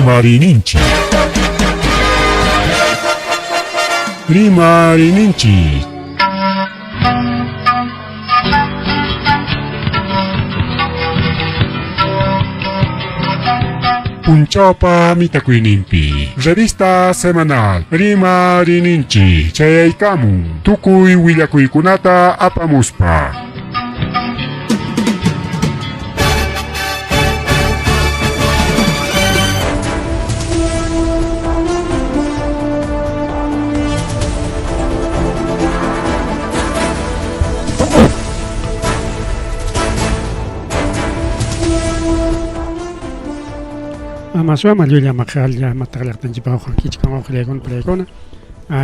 Rimarininchik. Rimarininchik. Punchawpa mitakuyninpi. Revista semanal Rimarininchik chayaykamun tukuy willakuykunata apamuspa. Ama suama llulla maqalla mataqllaqtanchikpa uqankichik uqllaykuna palaykuna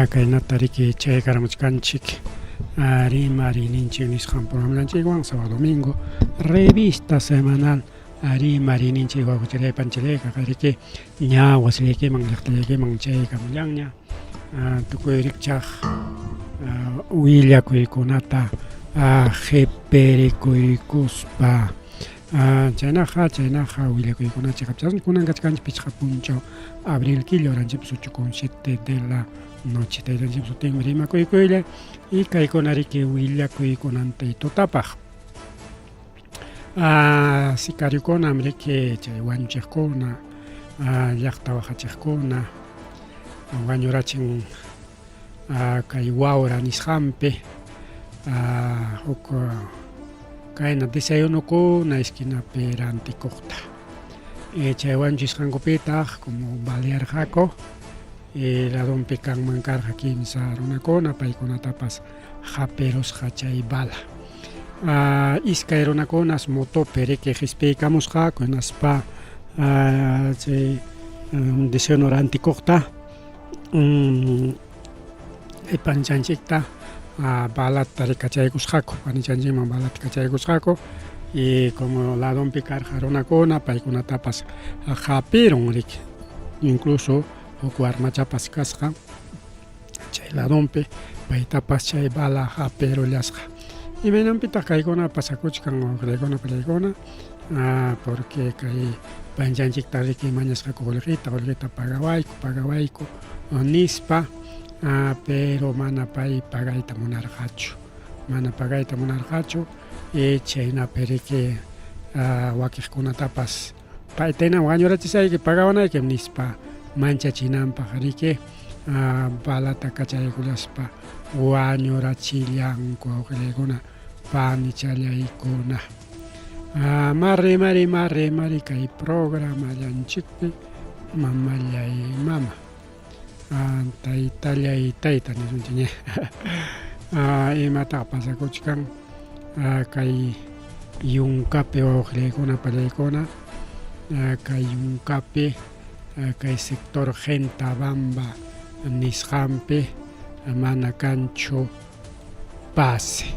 kaynata riki chaykaramuchkanchik rimariyninchik nisqan programanchikwan sábado domingo revista semanal rimariyninchik wawqichalay panichalay riki ña wasillaykiman llaqtallaykiman chaykamullanña tukuy rikchaq willakuykunata qhiperikuykuspa chaynaqa chaynaqa willakuykuna chiqapchasmi kunan kachkanchik pichqa punchaw abril killa horanchikpas ocho con siete de la noche taytanchikpa sutinmi rimakuykuylla y kaykuna riki willakuykunanta tutapaq sicariukunam riki chay wañuchiqkuna llaqta waqachiqkuna wañurachin kay Huaura nisqanpi huk kayna desayunukuna esquinapi rantikuqta chay wañuchisqankupitaq como balearqaku ladonpi kanman karqa kimsa runakuna paykunatapas hapirusqa chay bala iskay runakunas motopi riki qispiykamusqaku hinaspa chay desayuno rantikuqta panichanchikta balata kachaykusqaku panichanchikman balata kachaykusqaku y como ladonpi karqa runakuna paykunatapas hapirun riki incluso huk warmachapas kasqa chay ladonpi paytapas chay bala hapirullasqa imaynanpitaq kaykuna pasakuchkan wawqillaykuna pallaykuna porque kay panchanchikta riki mañasqaku qullqita qullqita pagawayku pagawayku nispa pero mana pay pagayta munarqachu mana pagayta munarqachu y chaynapi riki wakiqkunatapas paytayna wañurachisayki pagawanaykim nispa manchachinanpaq riki balata kachaykullaspa wañurachillanku wawqillaykuna panichallaykuna mari mari mari mari kay programallanchikpi mamallay mama taytallay tayta nisunchik imataq pasakuchkan kay yunkapi wawqillaykuna pallaykuna kay yunkapi kay sector Gentabamba nisqanpi mana kanchu pase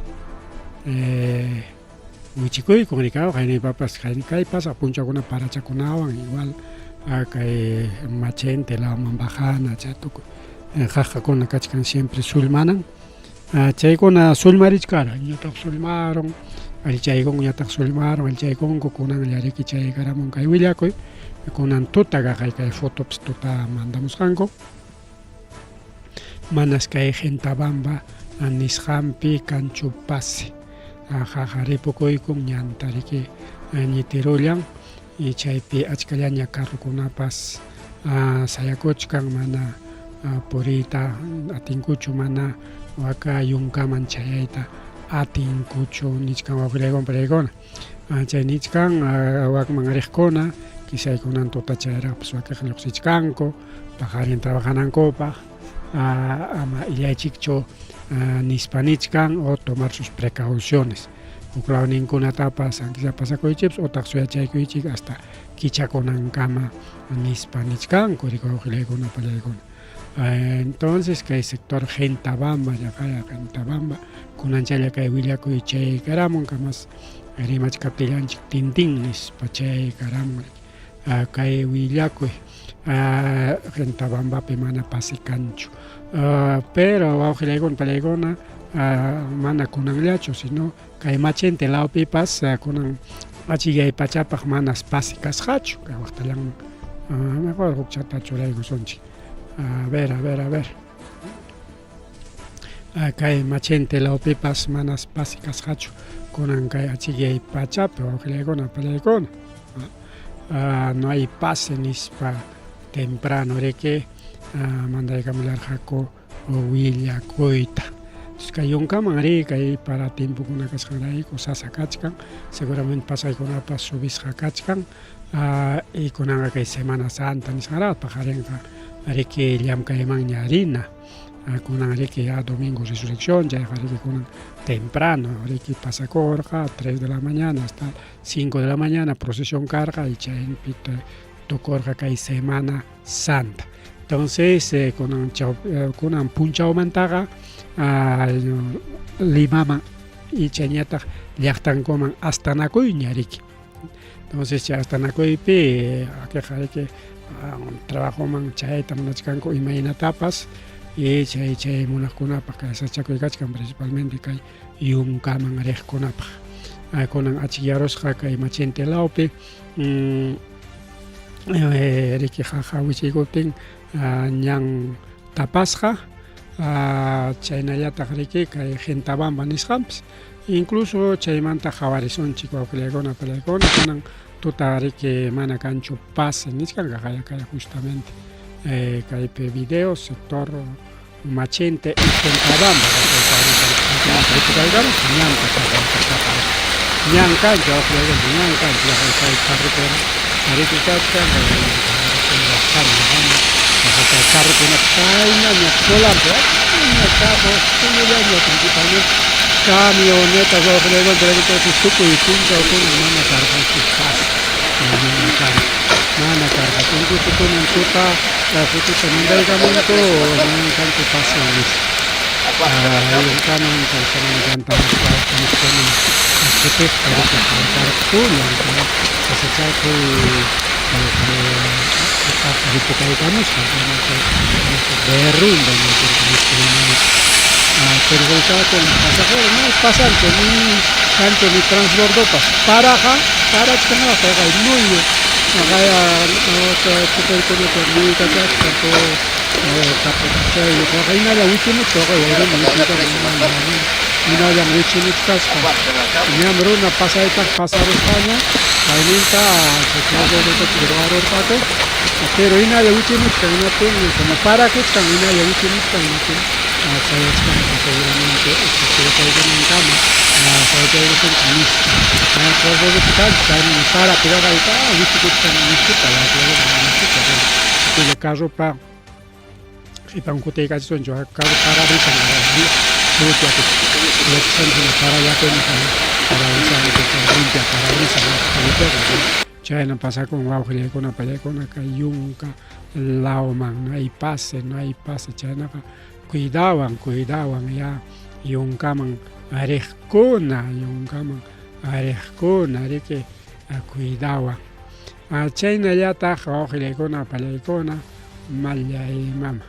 wichikuykun rikaw qayniypapas kay pasaq punchawkuna parachakunawan igual kay Machente lawman bajana chay tukuy qaqakuna kachkan siempre sullmanan chaykuna sullmarichkara ñataq sullmarun allichaykun ñataq sullmarun allichaykunku kunanlla riki chaykaramun kay willakuy kunan tuta kaqay kay fotopas tuta mandamusqanku manas kay Gentabamba nisqanpi kanchu pase qaqa ripukuykun ñanta riki ñitirullan y chaypi achkallaña carrokunapas sayakuchkan mana puriyta atinkuchu mana waka yunkaman chayayta atinkuchu nichkan wawqillaykuna pariykuna chay nichkan wakman riqkuna kisaykunan tuta chayraqpas wakiq lluqsichkanku paqarin trabajanankupaq ama illaychikchu nispa nichkan o tomar sus precauciones huk lawninkunatapas ankilla pasakuychikpas utaq suyachaykuychik hasta kichakunankama nispa nichkanku wawqillaykuna pallaykuna entonces kay sector Gentabamba llaqaya Gentabamba kunanchalla kay willakuy chaykaramun kamas rimachkaptillanchik tintin nispa chaykaramun kay willakuy Gentabambapi mana pase kanchu pero wawqillaykuna pallaykuna mana kunanllachu sino kay Machente lawpipas kunan achillay pachapaq manas pase kasqachu kay waqtallanman Mejor hukchata churaykusunchik. A ver, a ver, a ver. Kay Machente lawpipas manas pase kasqachu kunan kay achikyay pachapi wawqillaykuna pallaykuna. No hay pase nispa temprano riki mandaykamullarqaku willakuyta. Kay yunkaman ri kay para tiempokuna kasqanrayku sasa kachkan, seguramente pasaykunapas subisqa kachkan. Y kunanqa kay Semana Santa nisqanraq paqarinqa riki llamkaymanña rina. Kunan riki ya domingo resurrección chayqa riki kunan temprano riki pasakurqa 3 de la mañana hasta 5 de la mañana procesión karqa y chaypi tukurqa kay Semana Santa. Entonces kunan kunan punchawmantaqa Limaman ichañataq llaqtankuman astanakuyña riki. Entonces chay astanakuypi wakinqa riki trabajoman chayayta munachkanku imaynatapas y chay chay munaqkunapaq kay sasachakuy kachkan principalmente kay yunkaman riqkunapaq. Kunan achikyarusqa kay Machente lawpi riki qaqa wichiykuptin ñan tapasqa chaynallataq riki kay Gentabamba nisqanpas. Incluso chaymanta qhawarisunchik wawqillaykuna palaykuna kunan tuta riki mana kanchu pase nichkan kaqaya kay justamente kaypi video sector Machente y Gentabamba ñanta ñan kanchu wawqillaykuna ñan kanchu kay carretera riki kachkan kay carrokuna chaynaña colampi carro tunullaña principalmente camionetas wawqillaykuna entonces tukuy punchawkuna mana karqanchu pase mana karqa mana karqachu incluso kunan tuta fotota mandaykamunku mana kanchu pase nispa yunkaman chay Semana Santa kutiqta riki karqaku sasachakuy ripukaykamusqa derrumbe perjudicado pasajero no pasanchu ni kanchu ni transbordopas paraqa parachkanraq payqa nuyu choferkunata niykachachkan chay hinalla wichimuchkan hinallam wichimuchkasqa ñam runa pasaytaq pasarusqaña chayninta chay transbordota ruwarurqaku pero hinalla wichimuchkan hinaptin como parakuchkan hinalla wichimuchkan hinaptin chayachkanku seguramente chaykunankama chayaykusunchik nispa transbordopi kanchu chaymi parapi wichikuchkan nishuta nishuta carropa qhipan kutiykachisunchik carro parabrisas limpia parabrisas chayna pasakun wawqillaykuna pallaykuna kay yunka lawman no hay pase no hay pase chaynaqa cuidawan cuidawan ya yunkaman riqkuna yunkaman riqkuna riki cuidawan. Chaynallataq wawqillaykuna pallaykuna mallay mama.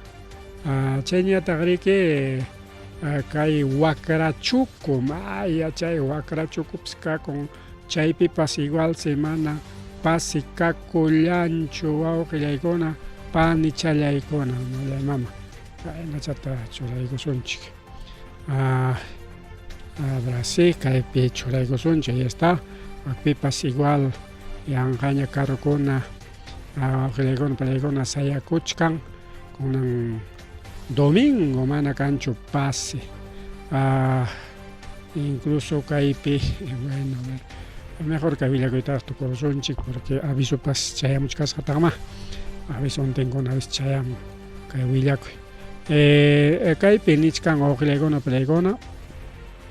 Chayñataq riki kay Huacrachuco maya chay Huacrachucopis kakun chaypipas igual semana pase kakullanchu wawqillaykuna panichallaykuna mallay mama kaynachata churaykusunchik. Brasil kaypi churaykusunchik ahí está wakpipas igual yanqaña carrokuna wawqillaykuna pallaykuna sayakuchkan kunan domingo mana kanchu pase incluso kaypi bueno a ver mejor kay willakuytaraq tukurusunchik porque avisopas chayamuchkasqataqmá aviso untinkuna a veces chayamun kay willakuy kaypi nichkan wawqillaykuna pallaykuna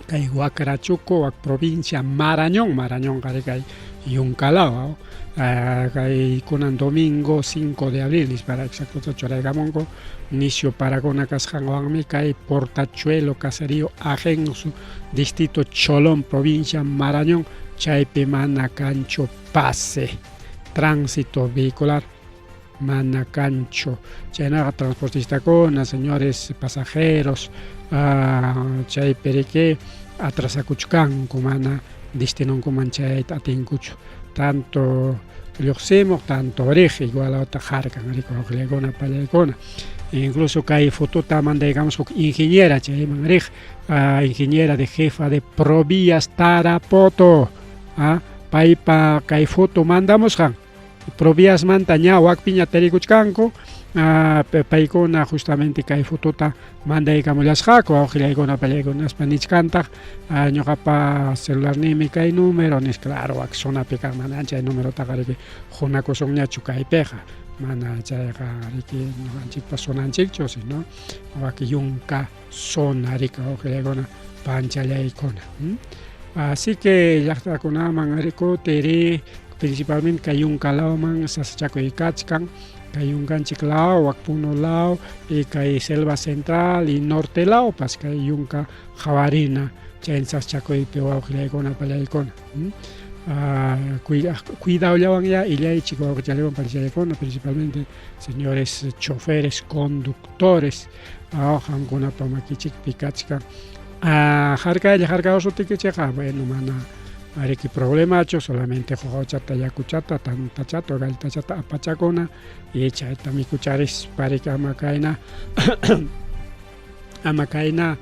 kay Huacrachuco wak provincia Marañón Marañón qari kay Yuncalao kay kunan domingo 5 de abril nispara exacto churaykamunku nisyu parakuna kasqanwanmi kay Portachuelo caserío Ajenjo distrito Cholón provincia Marañón chaypi mana kanchu pase tránsito vehicular mana kanchu chaynaqa transportistakuna señores pasajeros chaypi riki atrasakuchkanku mana destinonkuman chayayta atinkuchu tanto lluqsimuq tanto riq igualata harkan riki wawqillaykuna pallaykuna. Incluso kay fotota mandaykamus huk ingeniera chayman riq ingeniera de jefa de Provías Tarapoto paypa kay foto mandamusqan Províasmanta ña wakpiña tarikuchkanku paykuna justamente kay fotota mandaykamullasqaku wawqillaykuna pallaykuna nispa nichkantaq ñuqapa celularniymi kay número nispa claro wak zonapi kan mana chay numerotaqa riki hunakusunñachu kaypiqa mana chayqa riki ñuqanchikpa zonanchikchu sino wak yunka zona riki wawqillaykuna panchallaykuna. Así que llaqtakunaman rikutiri principalmente kay yunka lawman sasachakuy kachkan kay yunkanchik law wak Puno law y kay selva central y norte lawpas kay yunka qawarina chay sasachakuypi wawqillaykuna pallaykuna. Cuidawllawanyá illaychik wawqichallaykuna pallaykuna principalmente señores choferes conductores qamkunapa makichikpi kachkan harkaylla harkawasuptikichikqa bueno mana riki problemachu solamente quqachata yakuchata tantachata gallitachata apachakuna y chayta mikucharispa riki ama kayna ama kayna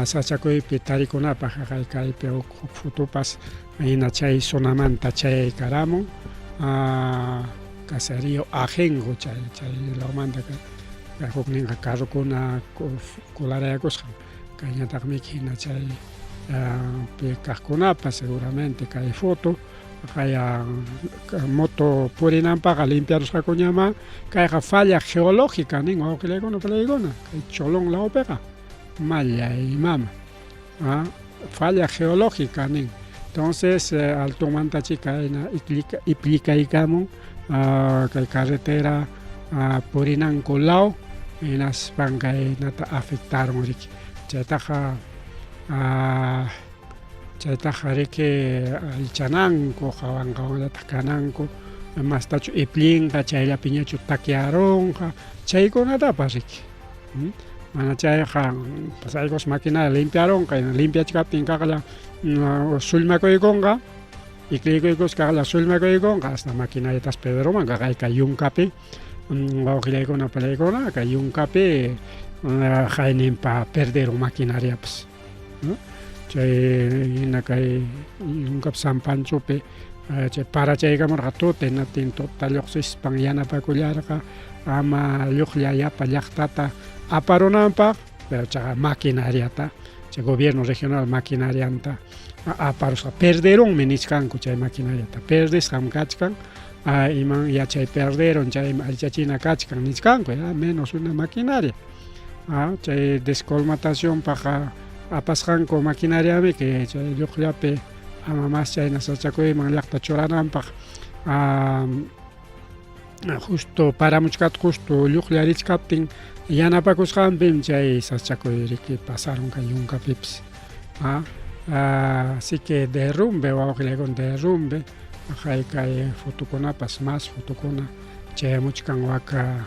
sasachakuypi tarikunapaq haqay kaypi huk fotopas hina chay zonamanta chayaykaramun caserío Ajenjo chay chay lawmanta kay hukninqa carrokuna kularayakusqan kayñataqmi hina chay pi kaqkunapas seguramente kay foto kaya moto purinanpaqqa limpiarusqakuñamá kayqa falla geológica nin wawqillaykuna palaykuna kay Cholón lawpiqa mallay mama falla geológica nin entonces altomantachi kayna iplikaykamun kay carretera purinanku law hinaspan kaynata afectaron riki chaytaqa chaytaqa riki allichananku qawan qawanllataq kananku mastachu iplinqa chayllapiñachu takyarunqa chaykunatapas riki mana chayqa pasaykus maquinaria limpiarunqa limpiachkaptin kaqlla sullmakuykunqa iklikuykusqa kaqlla sullmakuykunqa hasta maquinariatas Pedroman kay yunkapi wawqillaykuna palaykuna kay yunkapi hayninpa perderun maquinariapas chay hina kay yunkap San Panchopi chay parachaykamurqa tuta hinaptin tuta lluqsispan yanapakullarqa ama lluqlla yapa llaqtata aparunanpaq pero chaqa maquinariata chay gobierno regional maquinarianta aparusqa perderunmi nichkanku chay maquinariata perdesqam kachkan iman yachay perderun chaymi allichachina kachkan nichkanku menos una maquinaria chay descolmatacionpaq apasqanku maquinariami que chay lluqllapi ama mas chayna sasachakuyman llaqta churananpaq justo paramuchkaptin justo lluqllarichkaptin yanapakusqanpim chay sasachakuy riki pasaron kay yunkapipas así que derrumbe wawqillaykuna derrumbe kay kay fotokunapas mas fotokuna chayamuchkan waka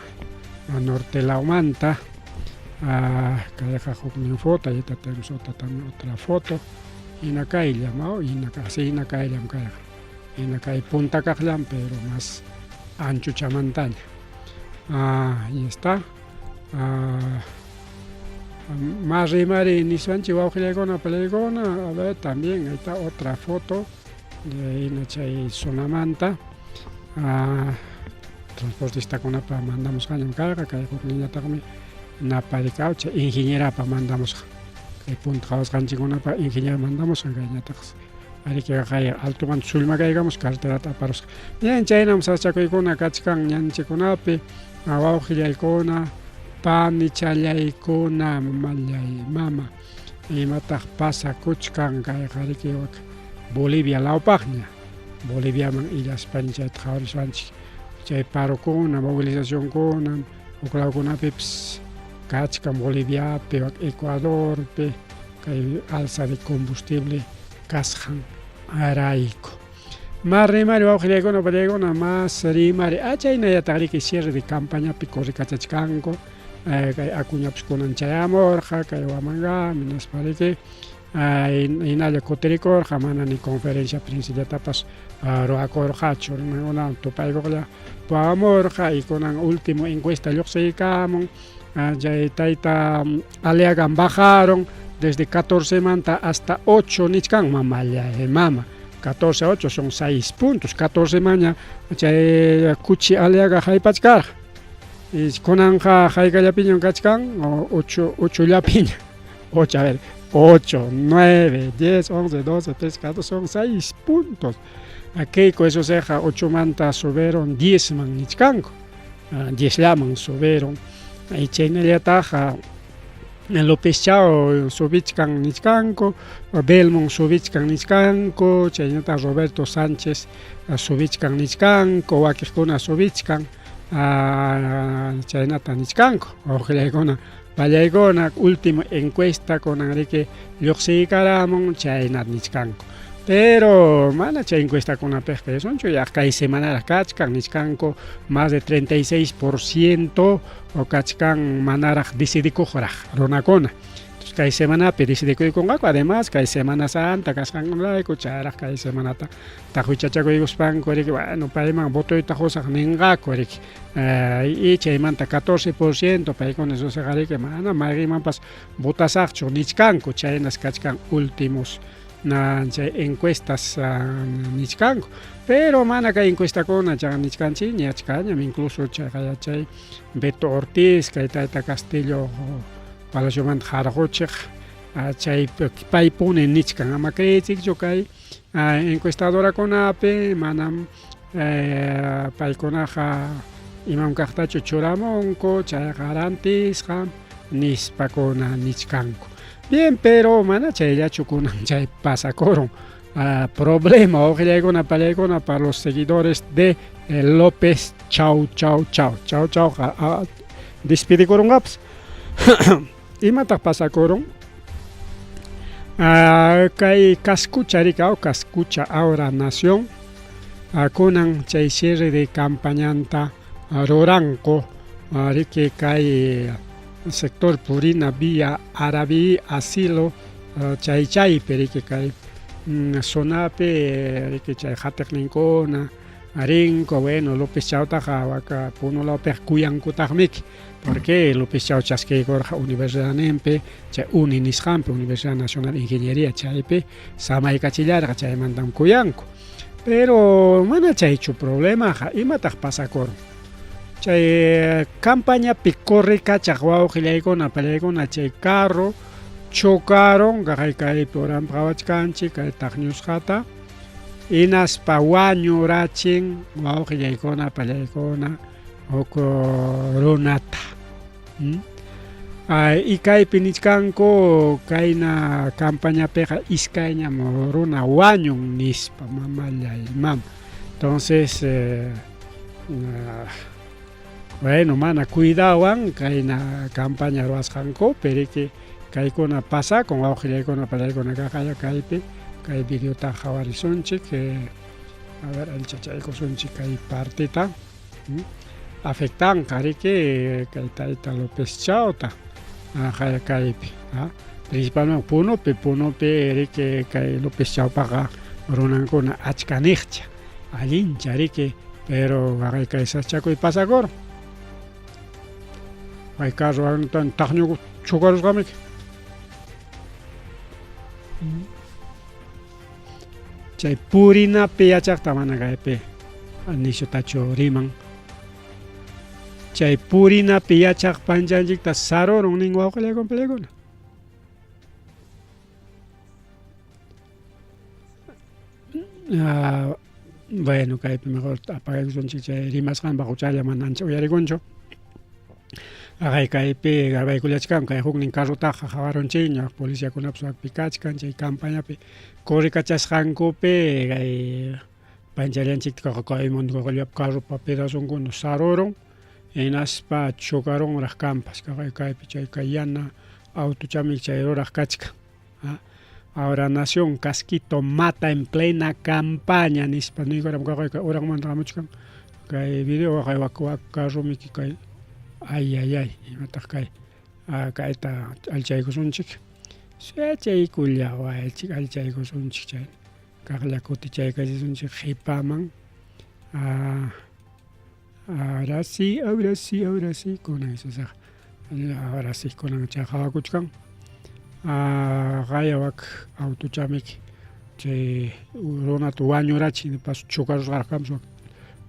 norte lawmanta kayqa huknin foto ahí tenemos otra también otra foto hina kayllam hina así hina kayllam kayqa hina kay punta kaqllam pero más anchuchamantaña ahí está más rimari niswanchik wawqillaykuna palaykuna a ver también ahí está otra foto de hina chay zonamanta transportistakunapa mandamusqañam karqa kay hukninñataqmi naparikaw chay ingenierapa mandamusqa kay punta qawasqanchikkunapa ingeniero mandamusqa kayñataq ariki kay altomanta sullmakaykamus carreterata aparusqa bien chaynam sasachakuykuna kachkan ñanchikkunapi wawqillaykuna panichallaykuna mamallay mama imataq pasakuchkan kayqa riki wak Bolivia lawpaqña Boliviaman illaspaña chayta qawariswanchik chay parokuna movilizacionkuna huk lawkunapipis kachkan Boliviapi wak Ecuadorpi kay alza de combustible kasqan arayku mas rimari wawqillaykuna pallaykuna mas rimari chaynallataq riki cierre de campañapi corrikachachkanku kay Acuñapas kunan chayamurqa kay Huamangami nispa riki. Hinalla kutirikurqa, mana ni conferencia prensallatapas ruwakurqachu, runakunawan tupaykuqlla pawamurqa y kunan último encuesta lluqsiykamun, chay tayta Aliagan bajaron desde 14 manta hasta 8 nichkan, mamallay mama, 14 a 8 son 6 puntos, 14 maña chay Kuchi Aliaga haypachkarqa, y kunanqa haykallapiñam kachkan, 8, 8llapiña, 8, a ver, 8, 9, 10, 11, 12, 13, 14, son 6 puntos. Keiko eso ceja 8 manta subieron 10 man nichkanku, 10 llaman subieron. Y chaynallataq López Chao subichkan nichkanku, Belmont subichkan nichkanku, chaynataq Roberto Sánchez subichkan nichkanku, wakiqkuna subichkan, chaynata nichkanku, wawqillaykuna pallaykuna, último encuesta kunanriki lluqsiykaramun chaynata nichkanku. Pero mana chay encuestakunapiqa yasunchu, ya kay semanaraq kachkan nichkanku más de 36% o kachkan manaraq decidikuqraq runakuna. Entonces kay semanapi decidikuykunqaku, además kay Semana Santa kasqanrayku chayraq kay semanata taqwichachakuykuspanku riki, bueno, payman votoyta qusaq ninqaku riki. Y chaymanta 14% paykuna suceqa mana mayqinmanpas votasaqchu nichkanku, chaynas kachkan últimos chay encuestas nichkanku. Pero mana kay encuestakuna chay nichkanchikña, achkañam incluso chayqa chay Beto Ortiz, kay tayta Castillo Palaciomanta harquchiq, chay paypuni nichkan, ama creeychikchu kay encuestadorakunapi, manam paykunaqa imam kaqtachu churamunku, chayqa rantisqam nispakuna nichkanku. Bien, pero mana chayllachu kunan chay pasakurun problema, wawqillaykuna pallaykuna, para los seguidores de López Chau Chau Chau Chau Chau despidikurunqapas. Imataq pasakurun? Kay Cascucha rika, Cascucha ahora Nación, kunan chay cierre de campañanta ruranku, riki kay sector Purina Vía Arabi Asilo chay chaypi riki kay zonapi riki chay qatiqninkuna rinku, bueno, López Chautaqa waka Puno lawpiqa kuyankutaqmiki, porque López Chau chaskiykurqa universidadninpi, chay UNI nisqanpi, Universidad Nacional de Ingeniería, chaypi samaykachillarqa, chaymantam kuyanku. Pero mana chaychu problemaqa, imataq pasakurun? Chay campañapi correkachaq wawqillaykuna pallaykuna chay carro chocaron, kaypi uranpi qhawachkanchik kay taqñusqata, hinaspa wañurachin wawqillaykuna pallaykuna huk runata. Y kaypi nichkanku kayna campañapiqa iskayñam runa wañun nispa, mamallay mama. Entonces bueno, mana cuidawan kayna campaña ruwasqankupi riki kaykuna pasakun wawqillaykuna pallaykuna kaqaya kaypi kay videota qhawarisunchik, a ver allichachaykusunchik kay partita. Afectanqa riki kay tayta López Chauta kaypi, principalmente Punopi, Punopi riki kay López Chaupaqa runankuna achka niqcha, allincha riki, pero kay sachakuy pasakurun. Kay carro taqñuku chocarusqamiki. Chay purinapi yachaqta mana kaypi nishutachu riman. Chay purinapi yachaq panchanchikta sarurun nin wawqillaykuna pallaykuna. Bueno, kaypi mejor apagaykusunchik chay rimasqanpaq huchalla mana ancha uyarikunchu. Aqay kaypi grabaykullachkan kay huknin carrotaqa qhawarunchikña, policiakunapas wakpi kachkan chay campañapi corrikachasqankupi kay panchallanchikta kaymanta llapa carropa pedazonkuna sarurun, hinaspa chocarunraq kampas kaypi chay kay yana autochami chay ruraq kachkan. Ahora Nación Casquito mata en plena campaña nispa niykuram kay uranmanta hamuchkan kay video kay wak wak carromiki kay ay ay ay imataq kay kayta alchaykusunchik. Suyachaykullawaychik allichaykusunchik chayna kaqlla kutichaykachisunchik qhipaman. Ahora sí, ahora sí, ahora sí, kunan sasaq. Ahora sí, kunan chay qhawakuchkan. Qaya wak autochamik chay runata wañurachin paso chocarusqarqamus wak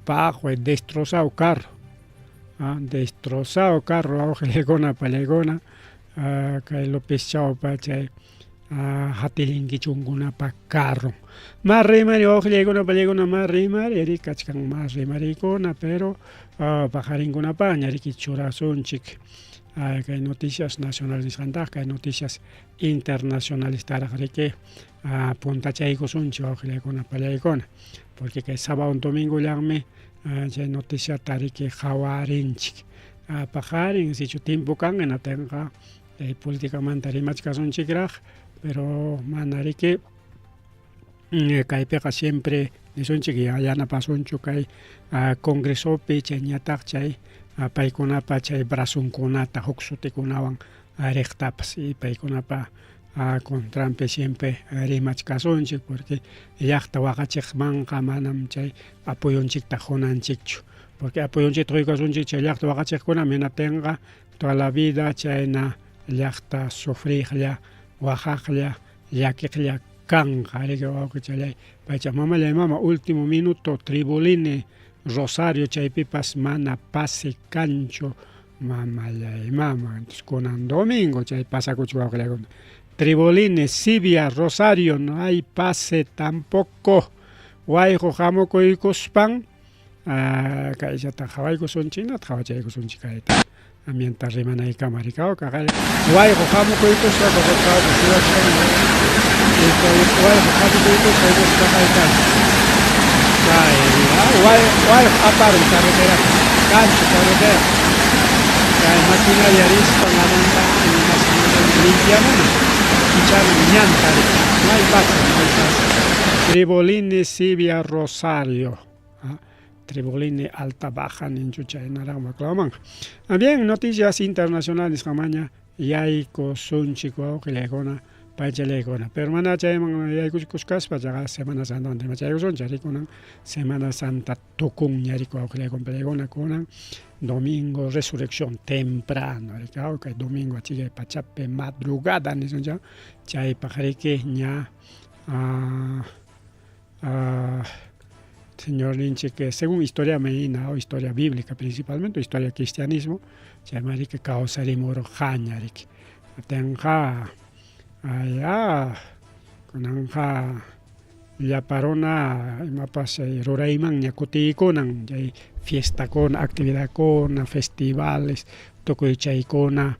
paqway destrozado carro. Destrozado carro wawqillaykuna pallaykuna kay López Chaupa chay hatillinkichunkunapa carron. Mas rimari wawqillaykuna pallaykuna mas rimari ari kachkan mas rimariykuna pero paqarinkunapaqña riki churasunchik kay noticias nacionales nisqantaq kay noticias internacionalistaraq riki puntachaykusunchik wawqillaykuna pallaykuna porque kay sábado domingollanmi chay noticiata riki qhawarinchik. Paqarin sichu tiempo kan hinaptinqa políticamanta rimachkasunchikraq pero mana riki kaypiqa siempre nisunchik yanapasunchu kay congresopi chayñataq chay paykunapa chay brazonkunata huk sutikunawan riqtapas y paykunapa contranpi siempre rimachkasunchik porque llaqta waqachiqmanqa manam chay apoyonchikta qunanchikchu porque apoyonchikta quykasunchik chay llaqta waqachiqkunam hinaptinqa toda la vida chayna llaqta sufriqlla waqaqlla llakiqlla kanqa riki wawqichallay paycha mamallay mama último minuto Tribuline Rosario chaypipas mana pase kanchu mamallay mama entonces kunan domingo chay pasakuchik wawqillaykuna Tribuline Sibia Rosario no hay pase tampoco wayqu hamukuykuspan kayllata qhawaykusunchik hinata qhawachaykusunchik kayta ambienta rimanaykama rikaw kaqay wayqu hamukuykuspa wayqu hamukuykuspa kaqay kay kay wayqu aparun carreterata kanchu carretera kay maquinaria rispa namanta limpiamuna kichana ñanta no hay pase no hay pase Triboline Sibia Rosario Triboline alta baja ninchu chaynaraq waklamanqa. Bien, noticias internacionales nisqanmaña yaykusunchik wawqillaykuna paychallaykuna. Pero mana chayman yaykuchkuspa chaqa Semana Santa rimachaykusunchik rikunan Semana Santa tukunña riku wawqillaykuna pallaykuna kunan domingo resurrección temprano riki kay domingo achikay pachapi madrugada nisunchik chaypaq riki ña Señorninchik según historia medina o historia bíblica principalmente, historia cristianismo, chayman riki kawsarimurqaña riki. Tenqa ya kunanqa llapa runa imapas ruraymanña kutiykunan chay fiestakuna, actividadkuna, festivales, tukuy chaykuna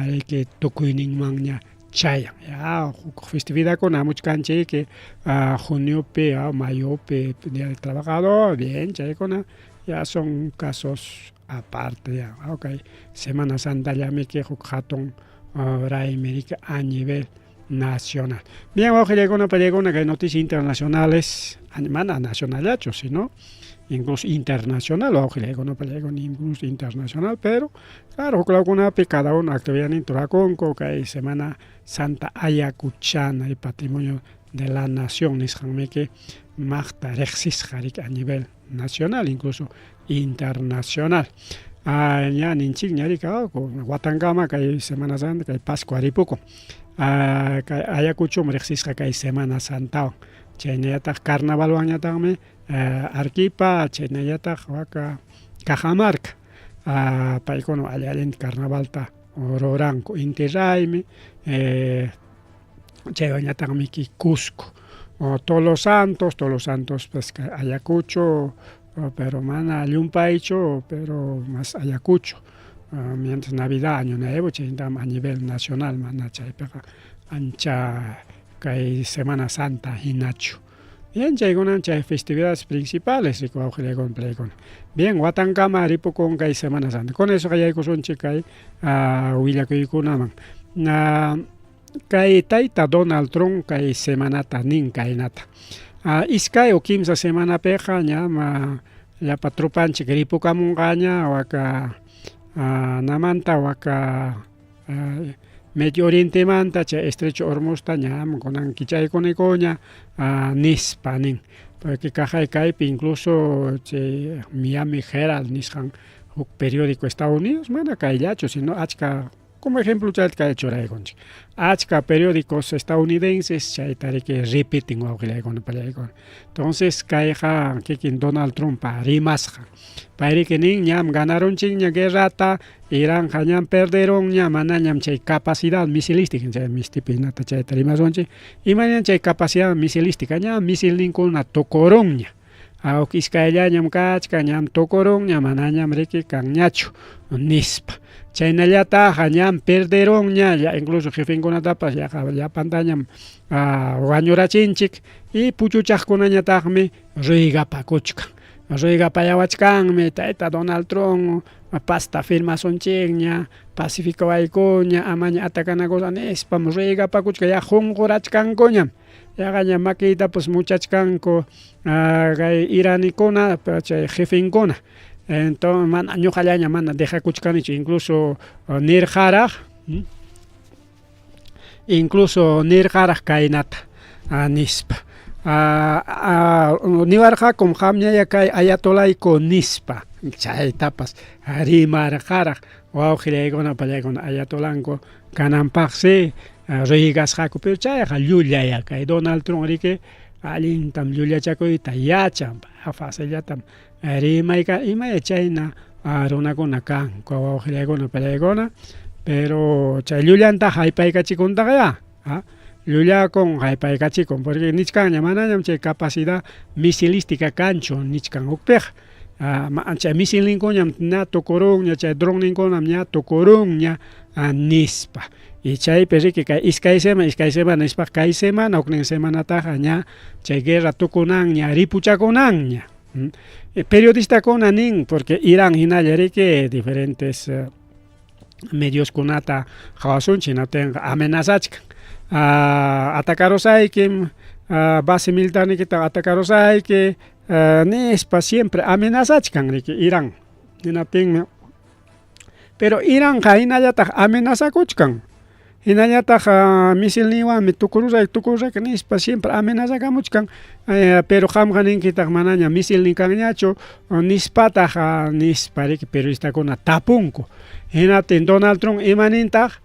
riki tukuyninmanña chayan. Ya huk festividadkuna hamuchkanchik juniopi, mayopi, Día del Trabajador, bien, chaykuna ya son casos aparte ya. Okay, Semana Santa llamiki huk hatun raymi riki a nivel nacional. Bien, wawqillaykuna pallaykuna kay noticias internacionales, mana nacionalachu, sino incluso internacional, wawqillaykuna pallaykuna incluso internacional, pero claro, huk lawkunapi cada uno actividadninta rurakunku kay Semana Santa Ayacuchana y patrimonio de la nación nisqanmiki maqta riqsisqa riki a nivel nacional, incluso internacional. Ña ninchikña riki watankama kay Semana Santa kay Pascua ripukun. Kay Ayacuchomi riqsisqa kay Semana Santawan. Chaynallataq carnavalwanñataqmi Arequipa, chaynallataq waka Cajamarca. Paykuna alli allinta carnavalta ruranku Inti Raymi, chaywanñataqmi Cusco. Todos los Santos, todos los Santos pues Ayacucho, pero mana llumpaychu, pero más Ayacucho. Mientras Navidad, Año Nuevo, chaytam a nivel nacional mana chaypiqa ancha kay Semana Santa hinachu. Bien, chaykunan chay festividades principales riku wawqillaykuna pallaykuna. Bien, watankama ripukun kay Semana Santa. Con eso qallaykusunchik kay willakuykunaman. Kay tayta Donald Trump kay semanata nin kaynata. Iskay o kimsa semanapiqa ña llapa tropanchik ripukamunqaña waka namanta waka. Medio Orientemanta chay Estrecho Hormuzta ñam kunan kichaykunikuña nispa nin. Porque kaqay kaypi incluso chay Miami Herald nisqan huk periódico Estados Unidos mana kayllachu sino achka como ejemplo chayta kay churaykunchik. Achka periódicos estadounidenses chayta riki repiten wawqillaykuna pallaykuna. Entonces kayqa kikin Donald Trumpa rimasqan. Payriki nin ñam ganarunchikña guerrata, Iranqa ñam perderunña, manañam chay capacidad misilística, chay mistipi hinata chayta rimasunchik, imañam chay capacidad misilística, ñam misilninkuna tukurunña. Huk iskayllañam kachkan, ñam tukurunña, manañam riki kanñachu, nispa. Chaynallataqa ñam perderunña, ya incluso jefenkunatapas yaqa llapantañam wañurachinchik y puchuchaqkunañataqmi ruegapakuchkan. Ruegapayawachkanmi tayta Donald Trump pasta firmasunchikña, pacificawaykuña, amaña atacanakuspa nispam ruegapakuchkan, ya qunqurachkankuñam. Yaqaña makiytapas muchachkanku kay iranikuna chay jefenkuna. Entonces mana ñuqallaña mana dejakuchkanichu incluso nirqaraq incluso nirqaraq kaynata nispa. Niwarqakum qamñaya kay ayatolayku nispa chaytapas rimarqaraq wawqillaykuna pallaykuna ayatolanku kananpaqsi ruegasqaku pero chayqa llullaya kay Donald Trump riki allintam llullachakuyta yachan facillatam rimayka imaya chayna runakuna kanku wawqillaykuna pallaykuna pero chay llullanta haypaykachikuntaqya llullakun haypaykachikun porque nichkanña manañam chay capacidad misilística kanchu nichkan hukpiqa. Chay misilninkuñam ña tukurunña, chay dronninkunam ña tukurunña nispa. Y chaypi riki kay iskay semana nispaqa kay semana huknin semanataqa ña chay guerra tukunanña ripuchakunanña. Periodistakuna nin porque Irán hinalla riki diferentes medioskunata qawasunchik hinaptinqa amenazachkan. Atacarusaykim, base militarniykita atacarusayki nispa siempre amenazachkan riki Irán. Hinaptinmi pero Iranqa hinallataq amenazakuchkan. Hinallataq misilninwanmi tukurusayki tukurusayki nispa siempre amenazakamuchkan pero qamqa ninkitaq manaña misilnin kanñachu nispataq nispa riki periodistakuna tapunku. Hinaptin Donald Trump imanintaq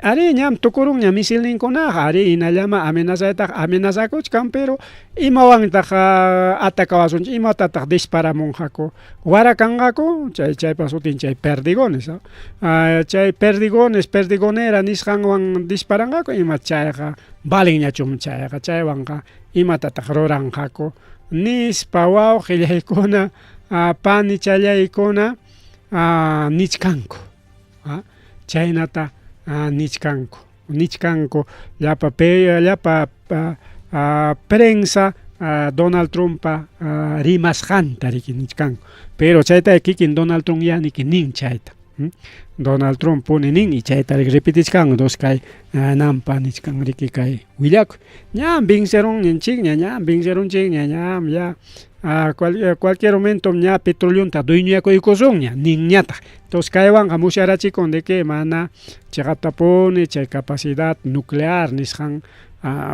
arí ñam tukurunña misilninkunaqa, arí hinallama amenazaytaqa amenazakuchkan pero imawantaq atakawasunchik, imatataq disparamunqaku, warakanqaku, chay chaypa sutin chay perdigones, chay perdigones, perdigonera nisqanwan disparanqaku ima chayqa valenñachum chayqa, chaywanqa imatataq ruranqaku nispa wawqillaykuna panichallaykuna nichkanku. Chaynata nichkanku, nichkanku llapa llapa prensa Donald Trumpa rimasqanta riki nichkanku. Pero chayta kikin Donald Trump ya niki nin chayta. Donald Trump puni nin y chayta repetichkan dos kay nampa nichkan riki kay willakuy. Ñam vencerunchikña, ñam vencerunchikña, ñam ya cualquier momento ña petroleonta dueñoyakuykusunña ninñataq. Entonces kaywanqa musyarachikun de que mana chiqaptapuni chay capacidad nuclear nisqan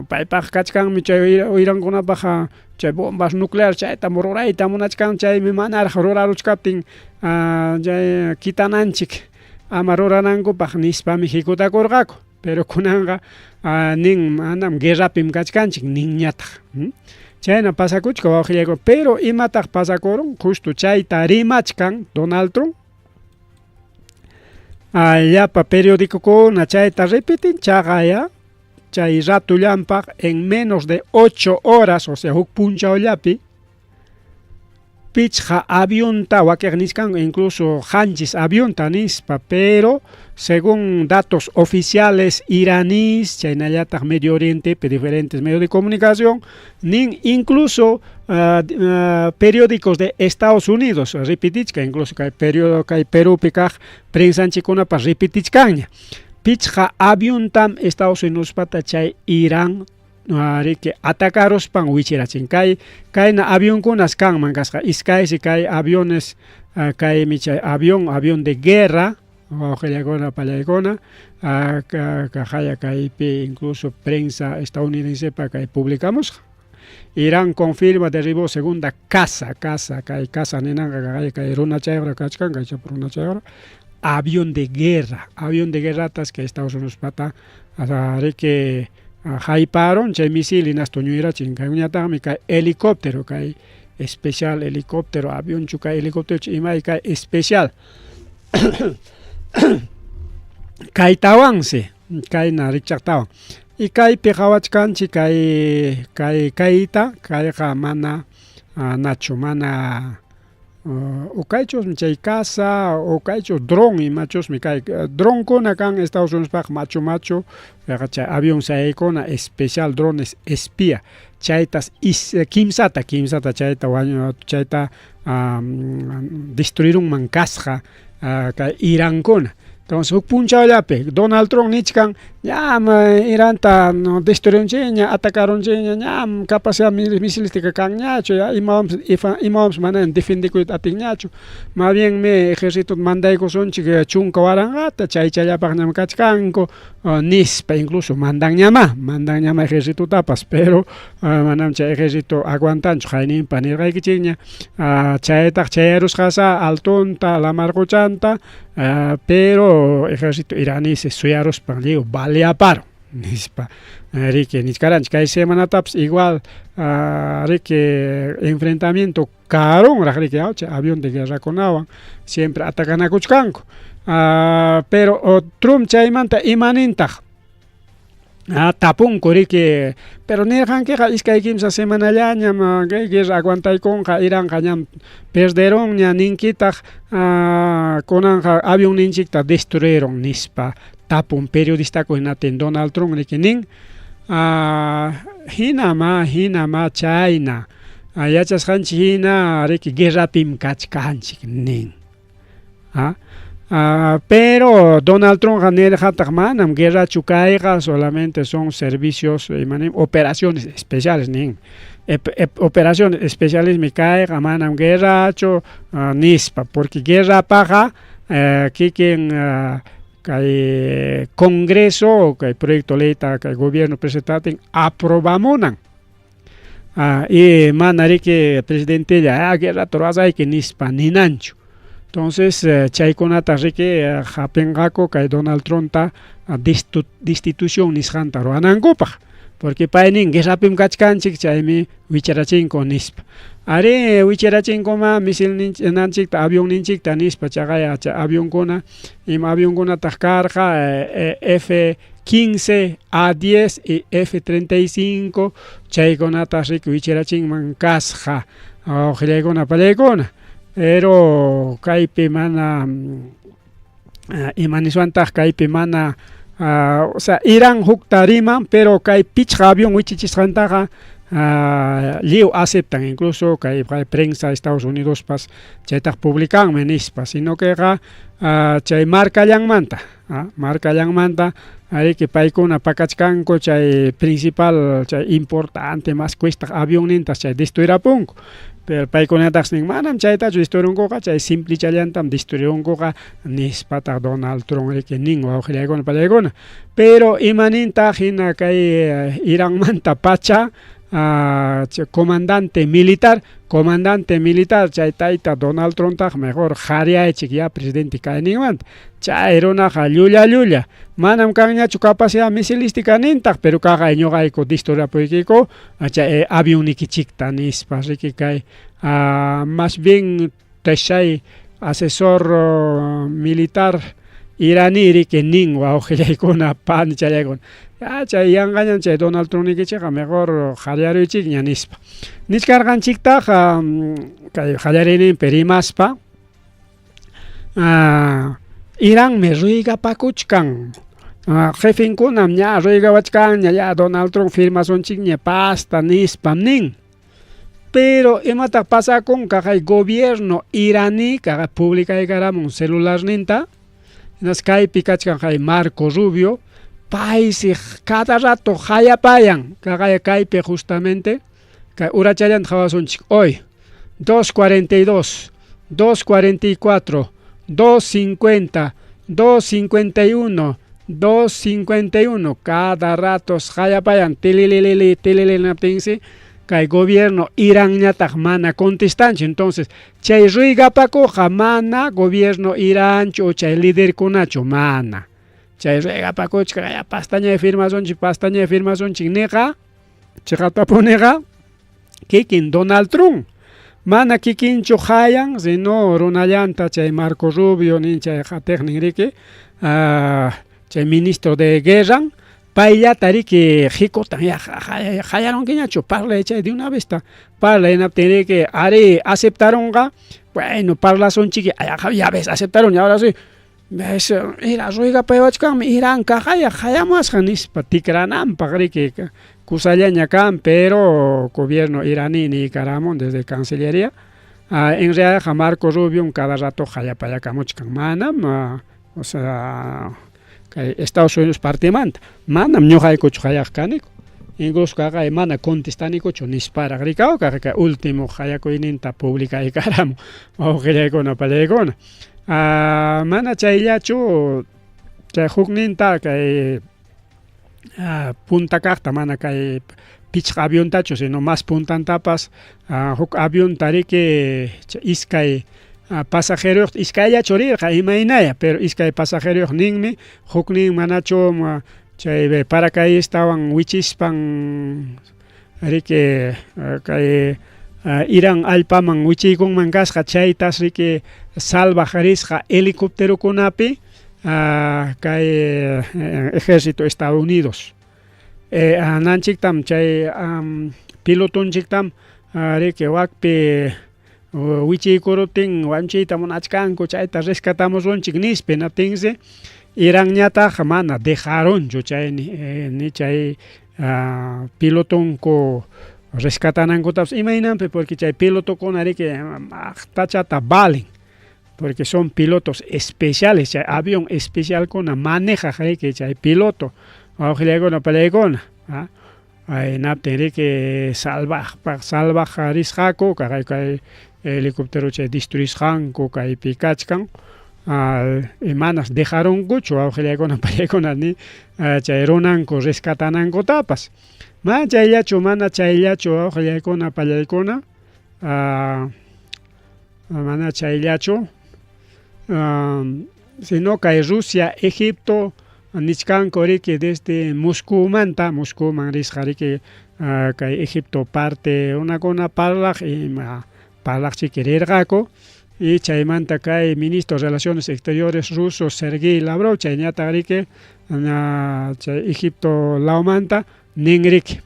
paypaq kachkanmi chay Irankunapaq chay bombas nuclear chaytam rurayta munachkan chaymi manaraq ruraruchkaptin chay quitananchik ama ruranankupaq nispami hikutakurqaku. Pero kunanqa nin manam guerrapim kachkanchik ninñataq. Chayna pasakuchka wawqillaykuna pero imataq pasakurun justo chayta rimachkan Donald Trump llapa periodicokuna chayta repiten chaqaya chay ratullampaq en menos de 8 horas, o sea huk punchawllapi pichqa avionta wakiq nichkanku incluso qanchis avionta nispa, pero según datos oficiales iraníes, chaynallataq Medio Orientepi diferentes medios de comunicación, nin incluso periódicos de Estados Unidos repetichkan, incluso kay periodo kay Perupi kaq prensanchikkunapas repetichkanña. Pichqa aviontam Estados Unidospata chay Irán riki atacaruspan wichirachin. Kay kayna avionkunas kanman kasqa iskaysi kay aviones kaymi chay avión, avión de guerra. Wawqillakuna pallaykuna kaqaya kaypi incluso prensa estadounidensepa kay publicamusqa. Irán confirma derribó segunda caza, caza, kay caza ninanqa kaqaya kay runachayqra kachkan, kay chapa runachayqra, avión de guerra, avión de guerratas kay Estados Unidos pata riki hayparun chay misil hinaspa tuñuyrachin, kayñataqmi kay helicóptero, kay especial helicóptero, avionchu kay helicóptero imay kay especial. Kaytawansi, kayna rikchaqtawan. Y kaypi qawachkanchik kay kay kayta, kayqa mana nachu, mana ukaychusmi chay casa, ukaychus dron imachusmi kay dronkuna kan Estados Uniospaq machu machu, chay avión sayaykuna especial drones espía, chaytas kimsata, kimsata chayta wañu chayta destruirunman kasqa kay Irankuna. Entonces huk punchawllapi Donald Trump nichkan ñam Iranta destruirunchikña, atacarunchikña, ñam capacidad misilística kanñachu, ya imawanpas imawanpas mana defendekuyta atinñachu. Más bien mi ejército mandaykusunchik 10,000ta chaychallapaqñam kachkanku nispa, incluso mandanñamá, mandanñamá ejercitotapas, pero manam chay ejército aguantanchu qayninpa nirqaykichikña. Chaytaq chayarusqasa altonta lamar quchanta, pero ejército iraní se suyaruspan lliw baleaparon nispa riki nichkaranchik. Kay semanatapas igual riki enfrentamiento karunraq riki chay avión de guerrakunawan siempre atacanakuchkanku. Pero Trump chaymanta imanintaq tapunku riki, pero nirqankiqa iskay kimsa semanallañam kay guerra aguantaykunqa, Iranqa ñam perderunña, ninkitaq kunanqa avionninchikta destruirun nispa tapun periodistakuna. Hinatin Donald Trump riki nin, hinama hinama chayna yachasqanchik hina riki guerrapim kachkanchik nin. Pero Donald Trumpqa nirqataq manam guerrachu kayqa, solamente son servicios, operaciones especiales nin. Operaciones especialesmi kayqa, manam guerrachu nispa, porque guerrapaqa kikin kay Congreso kay proyecto leyta kay gobierno presentatin aprobamunan. Y mana riki presidentella guerrata ruwasayki nispa ninanchu. Entonces chaykunata riki hapinqaku kay Donald Trumpta destitución nisqanta ruwanankupaq, porque pay nin guerrapim kachkanchik, chaymi wicharachinku nispa. Ari wicharachinkumá misil ninchikta, avionninchikta nispa. Chaqaya chay avionkuna, ima avionkunataq karqa, F-15, A-10 y F-35, chaykunata riki wicharachinman kasqa, wawqillaykuna pallaykuna. Pero kaypi mana ima niswantaq kaypi mana o sea Irán hukta riman, pero kay pichqa avión wichichisqantaqa lliw aceptan, incluso kay prensa Estados Unidospas chaytaq publicanmi nispa, sino queqa chay marcallanmanta, marcallanmanta riki paykuna pakachkanku chay principal, chay importante, más cuestaq avionnintas chay destruirapunku. Pero paykunataq nin manam chaytachu destruirunkuqa, chay simplichallantam destruirunkuqa nispataq Donald Trump riki nin, wawqillaykuna pallaykuna. Pero imanintaq hina kay Iranmanta pacha comandante militar, comandante militar chay tayta Donald Trumptaq mejor qariyaychik ya presidente kayninmanta. Chay runaqa llulla llulla, manam kanñachu capacidad misilística nintaq, pero kaqay ñuqayku destruirapuykiku chay avionnikichikta nispa riki kay más bien chay asesor militar iraní riki nin, wawqillaykuna panichallaykuna. Chay yanqañam chay Donald Trump nikichikqa, mejor qallariychikña nispa. Nichkarqanchiktaq kay qallariyninpi rimaspa, Iranmi ruygapakuchkan, jefenkunam ña ruygawachkanña, ya Donald Trump firmasunchikña pasta nispam nin. Pero imataq pasakun kaqay gobierno iraní kaqa publicaykaramun celularninta, hinaspa kaypi kachkan kay Marco Rubio, paysi cada rato hayapayan kaqay kaypi justamente kay urachallanta qawasunchik hoy 2:42, 2:44, 2:50. 251 251 cada ratos qayapayan tilililili tililili naptinsi kay gobierno Iranñataq mana contestanchu. Entonces chay ruegapakuqqa mana gobierno Iranchu chay liderkunachu mana. Chay ruegapakuchka ya pastaña firmasunchik pastaña firmasunchik niqa chiqaptapuniqa kikin Donald Trump mana kikinchu hayan sino runallanta chay Marco Rubio nin chay qatiqnin riki chay ministro de guerra payllata riki hikutan ya hayarunkiñachu parlay chay de una vez ta parlay hinaptin riki ari aceptarunqa bueno parlasunchik ya ves aceptaron ahora sí ves ira ruegapayawachkanmi Irán kaqaya hayamuwasqa nispa tikrananpaq riki kusallaña kan pero gobierno iraní niykaramun desde Cancillería en realidad Marco Rubio cada rato hayapayakamuchkan manam o sea kay Estados Unidos partimanta manam ñuqaykuchu hayaq kaniku incluso kaqay mana contestanikuchu nisparaq rikaw kay último hayakuyninta publicaykaramun wawqillaykuna pallaykuna mana chayllachu chay hukninta kay punta kaqta mana kay pichqa aviontachu sino mas puntantapas huk avionta riki iskay pasajeroyuq iskayllachu rirqa imaynaya pero iskay pasajeroyuq ninmi huknin manachu chay paracaidistawan wichispan riki kay Irán allpaman wichiykunman kasqa chaytas riki salvaq risqa helicópterokunapi kay ejército Estados Unidos nanchiktam chay pilotonchiktam riki wakpi wichiykuruptin wanchiyta munachkanku chayta rescatamusunchik nispa hinaptinsi Iranñataq mana dejarunchu chay ni chay pilotonku rescatanankutapas imaynanpi porque chay pilotokuna riki maqtachata valen porque son pilotos especiales chay avión especialkuna manejaq riki chay piloto wawqillaykuna pallaykuna hinaptin riki salvaqpaq salvaq risqaku kay kay helicóptero chay destruisqanku kaypi kachkan manas dejarunkuchu wawqillaykuna pallaykuna ni chay runanku rescatanankutapas mana chayllachu mana chayllachu wawqillaykuna pallaykuna mana chayllachu sino kay Rusia Egipto nichkanku riki desde Moscumanta Moscuman risqa riki kay Egipto parte runakuna parlaq ima parlaqchiki rirqaku y chaymanta kay ministro de Relaciones Exteriores ruso Sergei Lavrov chayñataq riki chay Egipto lawmanta nin riki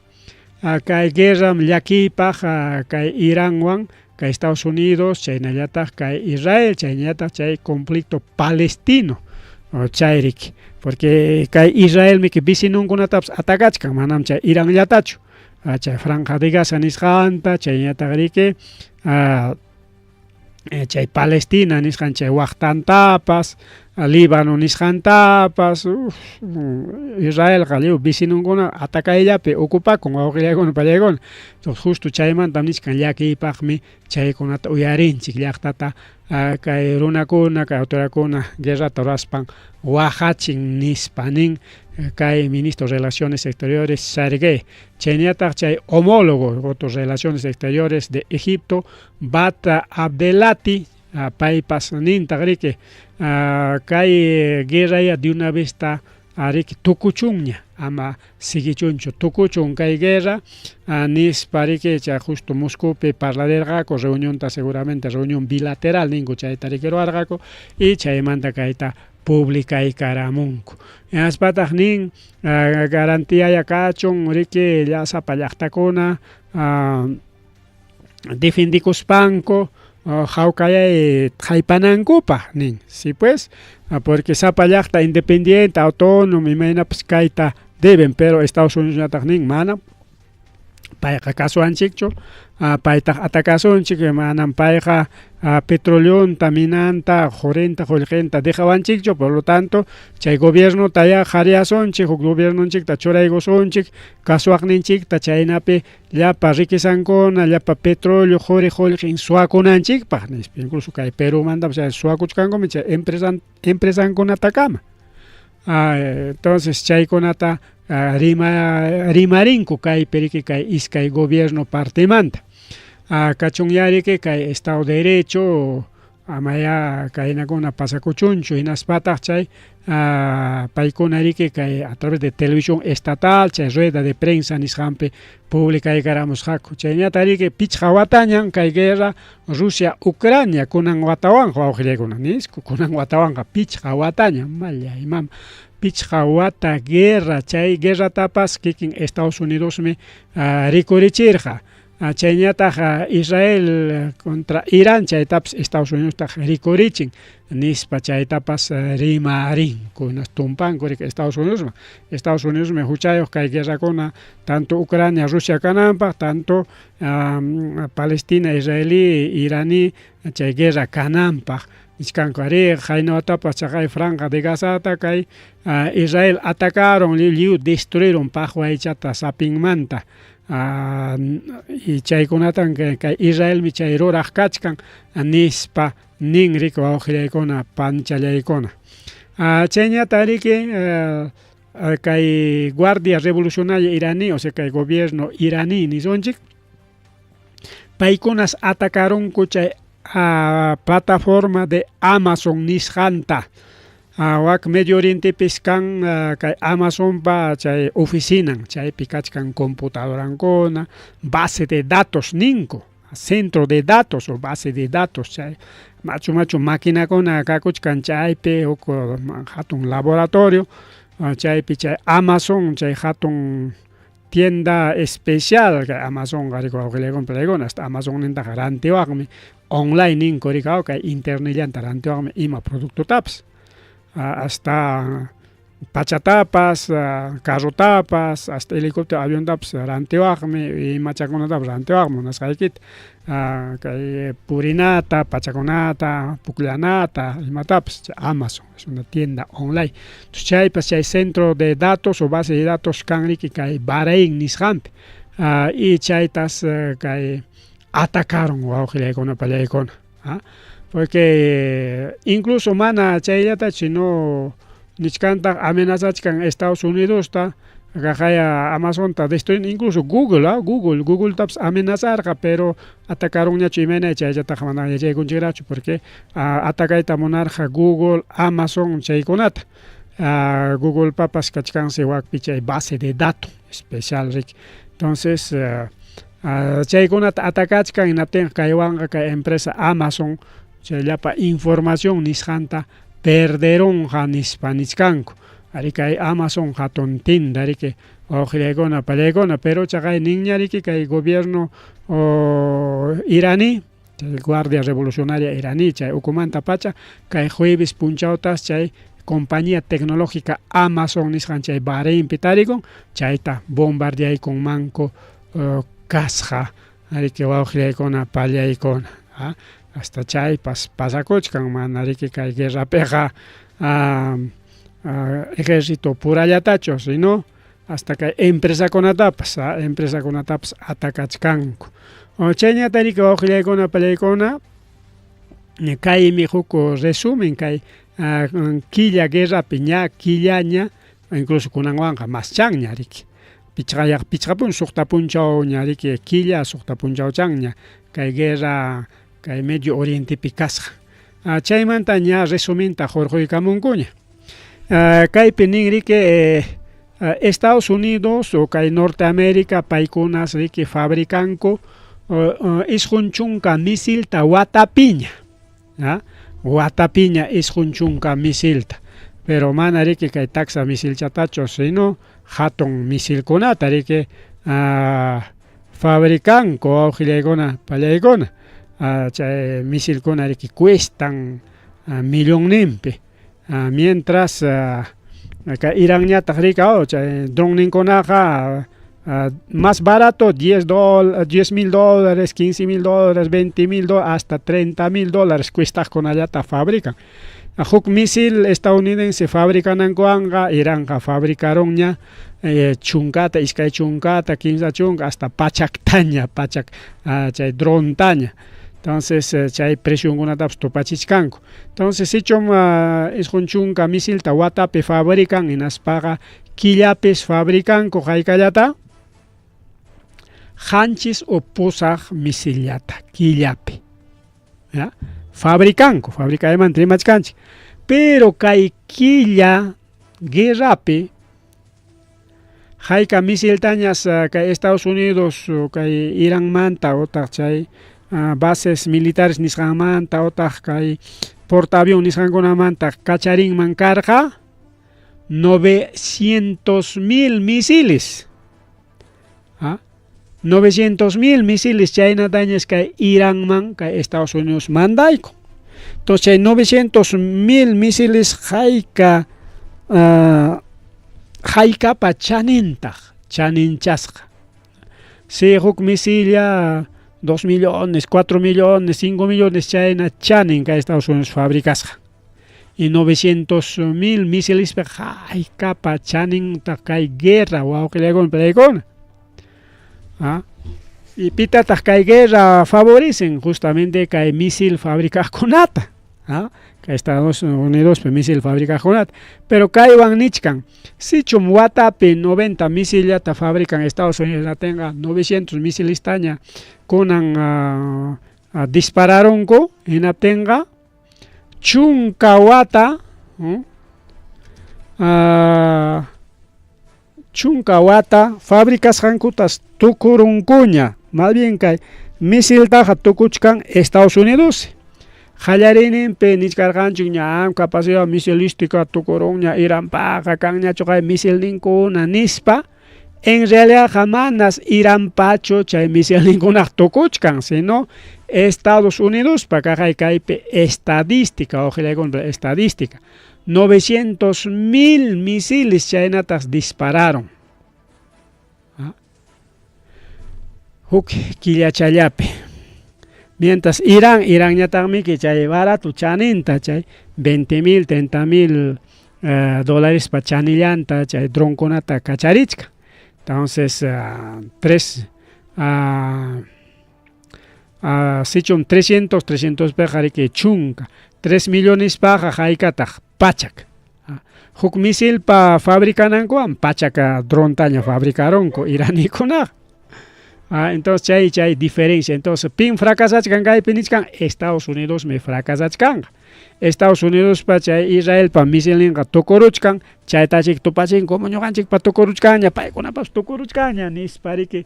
kay guerram llakiypaq kay Iranwan kay Estados Unidos chaynallataq kay Israel chaynallataq chay conflicto palestino chay riki porque kay Israelmi vecinonkunatapas atacachkan manam chay Iranllatachu chay Franja de Gaza nisqanta chaynallataq riki chay Palestina nisqan chay waqtantapas Líbano nisqantapas Israelqa lliw vecinonkuna atacayllapi ocupakun wawqillaykuna pallaykuna entonces justo chaymantam nichkan llakiypaqmi chaykunata uyarinchik llaqtata kay runakuna kay autoridadkuna guerrata ruraspan waqachin nispa nin kay ministro de Relaciones Exteriores Sergei chaynallataq chay homólogo otros Relaciones Exteriores de Egipto Bata Abdelati paypas nintaq riki kay guerraya de una vez ta riki tukuchunña ama siguichunchu tukuchun kay guerra nispa riki chay justo Moscupi parlarirqaku reunionta seguramente reunión bilateral ninku chayta riki ruwarqaku y chaymanta kayta publicaykaramunku hinaspataq nin garantía kachun riki sapa llaqtakuna defendikuspanku hawkayay haypanankupaq nin si pues porque sapa llaqta independiente autónomo imaynapas kayta deben pero Estados Unidos ñataq nin mana. Payqa kasuwanchikchu, paytaq atakasunchik, manam payqa petroleonta, minanta, qurinta, qullqinta dejawanchikchu, por lo tanto chay gobiernotayá qariyasunchik, huk gobiernonchikta churaykusunchik, kasuwaqninchikta, chaynapi llapa riquezankuna, llapa petróleo, quri, qullqin suwakunanchikpaq, nispa. Incluso kay Perumantapas chay suwakuchkankum chay empresan empresankunatakama. Entonces chaykunata rima rimarinku kaypi riki kay iskay gobierno partemanta. Kachunyá riki kay Estado de Derecho amayá kaynakuna pasakuchunchu hinaspataq chay paykuna riki kay a través de televisión estatal chay rueda de prensa nisqanpi publicaykaramusqaku. Chayñata riki pichqa watañan kay guerra Rusia Ucrania kunan watawanqa wawqillaykuna nisku kunan watawanqa pichqa wataña mallay mama pichqa wata guerra chay guerratapas kikin Estados Unidosmi rikurichirqa chayñataq Israel contra Irán chaytapas Estados Unidostaq rikurichin nispa chaytapas rimarinku tumpanku riki Estados Unidosman Estados Unidosmi huchayuq kay guerrakuna tanto Ucrania Rusia kananpaq tanto Palestina israelí iraní chay guerra kananpaq nichkanku arí qayna watapas chaqay franja de Gazata kay Israel atacaron lliw destruyeron paqwaychata sapinmanta y chaykunatan kay Israelmi chay ruraq kachkan nispa nin riki wawqillaykuna panchallaykuna chayñata riki kay Guardia Revolucionaria iraní o sea kay gobierno iraní nisunchik paykunas atacarunku chay plataforma de Amazon nisqanta wak Medio Orientepis kan kay Amazonpa chay oficinan chaypi kachkan computadorankuna base de datos ninku centro de datos o base de datos chay machu machu maquinakuna kakuchkan chaypi huk hatun laboratorio chaypi chay Amazon chay hatun tienda especial kay Amazonqa riki wawqillaykuna palaykuna hasta Amazonnintaqa rantiwaqmi online ninku riki kay internetllanta rantiwaqmi ima productotapas hasta pachatapas, carrotapas, hasta helicóptero aviontapas rantiwaqmi, imachakunatapas rantiwaqmi munasqaykita kay purinata, pachakunata, pukllanata, imatapas chay Amazon es una tienda online. Entonces chaypas chay centro de datos o base de datos kan riki kay Bahrein nisqanpi y chaytas kay atacaron wawqillaykuna pallaykuna porque incluso mana chayllatachu sino nichkantaq amenazachkan Estados Unidosta qaqaya Amazonta destruir incluso Google Google Googletapas amenazarqa pero atacarunñachu imayna chayllataqa mana yachaykunchikrachu porque atacayta munarqa Google, Amazon chaykunata Googlepapas kachkansi wakpi chay base de datos especial riki entonces chaykunata atacachkan hinaptinqa kaywanqa kay empresa Amazon chay llapa información nisqanta perderunqa nispa nichkanku ari kay Amazon hatun tienda riki wawqillaykuna pallaykuna pero chaqay ninña riki kay gobierno iraní chay Guardia Revolucionaria iraní chay ukumanta pacha kay jueves punchawtas chay compañía tecnológica Amazon nisqan chay Bahreinpi tarikun chayta bombardeaykunmanku kasqa riki wawqillaykuna pallaykuna hasta chaypas pasakuchkan mana riki kay guerrapiqa ejército purallatachu sino hasta kay empresakunatapas empresakunatapas atacachkanku chayñata riki wawqillaykuna pallaykuna kaymi huk resumen kay killa guerrapi ña killaña incluso kunanwanqa maschanña riki pichqayaq pichqa punchaw suqta punchawña riki killa suqta punchawchanña kay guerra kay Medio Orientepi kasqa chaymanta ña resumenta hurquykamunkuña kaypi nin riki Estados Unidos o kay Norteamérica paykunas riki fabricanku 90 misilta watapiña watapiña 90 misilta pero mana riki kay taksa misilchatachu sino hatun misilkunata riki fabricanku wawqillaykuna pallaykuna chay misilkuna riki cuestan millonninpi mientras kay Iranñataq riki chay dronninkunaqa Más barato 10 mil dólares, 15 mil dólares, 20 mil dólares, hasta 30 mil dólares cuestaqkunallata fabrican. Huk misil estadounidense fabricanankuwanqa Iranqa fabricarunña chunkata, iskay chunkata, kimsa chunka, hasta pachaktaña, pachak chay drontaña. Entonces chay precionkunatapas tupachichkanku. Entonces sichum 90 misilta watapi fabrican hinaspaqa killapis fabricanku haykallata 7 o 8 misillata killapi. ¿Ya? Fabricanku, fabricaymanta rimachkanchik. Pero kay killa guerrapi hayka misiltañas kay Estados Unidos kay Iranmanta otaq chay bases militares nisqanmanta otaq kay portaavión nisqankunamanta kacharinman karqa 900,000 misiles. 900,000 misiles chaynatañas kay Iranman kay Estados Unidos mandayku. Entonces chay 900,000 misiles hayka haykapa chanintaq chaninchasqa. Si huk misilla 2 millones, 4 millones, 5 millones chayna chanin kay Estados Unidos fabricasqa. Y 900,000 misiles haykapa chanintaq kay guerra wawqillaykuna palaykuna. Y pitataq kay guerra favorecen justamente kay misil fabricaqkunata. Kay Estados Unidos misil fabricaqkunata. Pero kaywan nichkan, sichum watapi 90 misillata fabrican Estados Unidos natinqa 900 misilistaña kunan dispararunku hinaptinqa chunka wata chunka wata fabricasqankutas tukurunkuña. Más bien kay misiltaqa tukuchkan Estados Unidos. Qallariyninpi nichkarqanchik ñam capacidad misilística tukurunña Iranpaqa kanñachu kay misilninkuna nispa. En realidad manas Iranpachu chay misilninkunaq tukuchkan, sino Estados Unidospa kaqay kaypi estadística, ojilaykuna estadística. 900,000 misiles chaynatas dispararon. Huk killachallapi. Mientras Irán, Iranñataqmiki chay barato chaninta, chay 20,000, 30,000 dólares pa chanillanta, chay dronkunata kacharichkan. Entonces, sichum 300, 300 piqa riki chunka, 3 millones paqa haykataq pachak. Huk misilpa fabricanankuwan pachaka drontaña fabricarunku iranikunaqa. Entonces chay chay diferencia. Entonces pin fracasachkan kaypi nichkan Estados Unidos me fracasachkanqa. Estados Unidos pa chay Israelpa misilninqa tukuruchkan, chaytachik tupachin como ñuqanchikpa tukuruchkanña, paykunapas tukuruchkanña nispa riki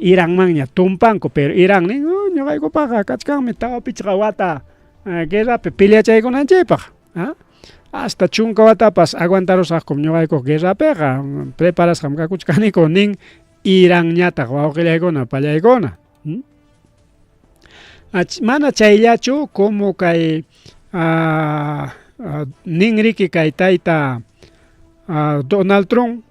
Iranmanña tumpanku, pero Irán nin, ñuqaykupaqa kachkanmi 4-5 wata guerrapi peleachaykunanchikpaq. Hasta 10 watapas aguantarusaqkum ñuqayku guerrapiqa, preparasqam kakuchkaniku nin Iranñataq wawqillaykuna pallaykuna. Mana chayllachu como kay ninriki kay tayta Donald Trump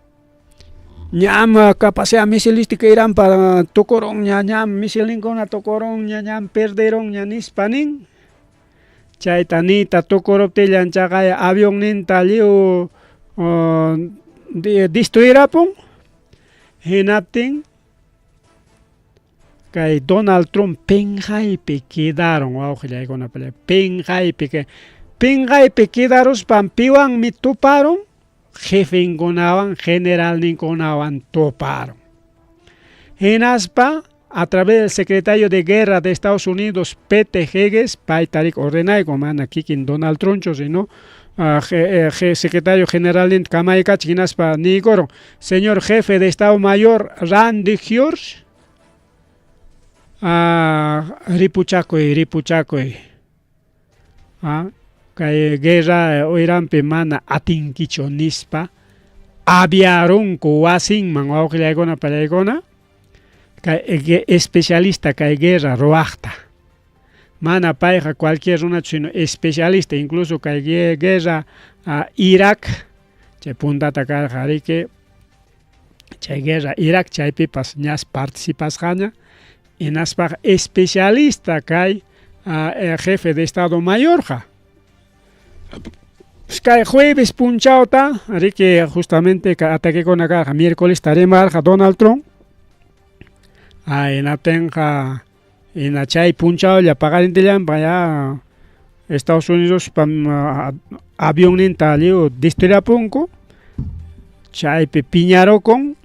ñam capacidad misilística Iranpa tukurunña, ñam misilninkuna tukurunña, ñam perderunña nispa nin. Chayta niyta tukuruptillan chaqay avionninta lliw destruirapun. Hinaptin kay Donald Trump pinqaypi quedaron wawqillaykuna pinqaypi pinqaypi quedaruspan piwanmi tuparun jefenkunawan generalninkunawan tuparun. Hinaspa a través del secretario de guerra de Estados Unidos Pete Heges payta riki ordenayku mana kikin Donald Trump sino secretario general kamaykachik hinaspa niykurun señor jefe de Estado Mayor Randy George ripuchakuy ripuchakuy kay guerra Iranpi mana atinkichu nispa aviarunku wasinman wawqillaykuna pallaykuna kay especialista kay guerra ruwaqta. Mana payqa cualquier runachu sino especialista incluso kay guerra Irak chay puntata karqa riki Chay guerra Irak chaypipas ñas participasqaña hinaspaqa especialista kay jefe de estado mayorqa. Kay jueves punchawta riki justamente kay ataquekuna karqa miércolesta rimarqa Donald Trump. Hinaptinqa hina chay punchawlla paqarintillanpa ya Estados Unidospa avionninta lliw destruirapunku chaypi piñarukun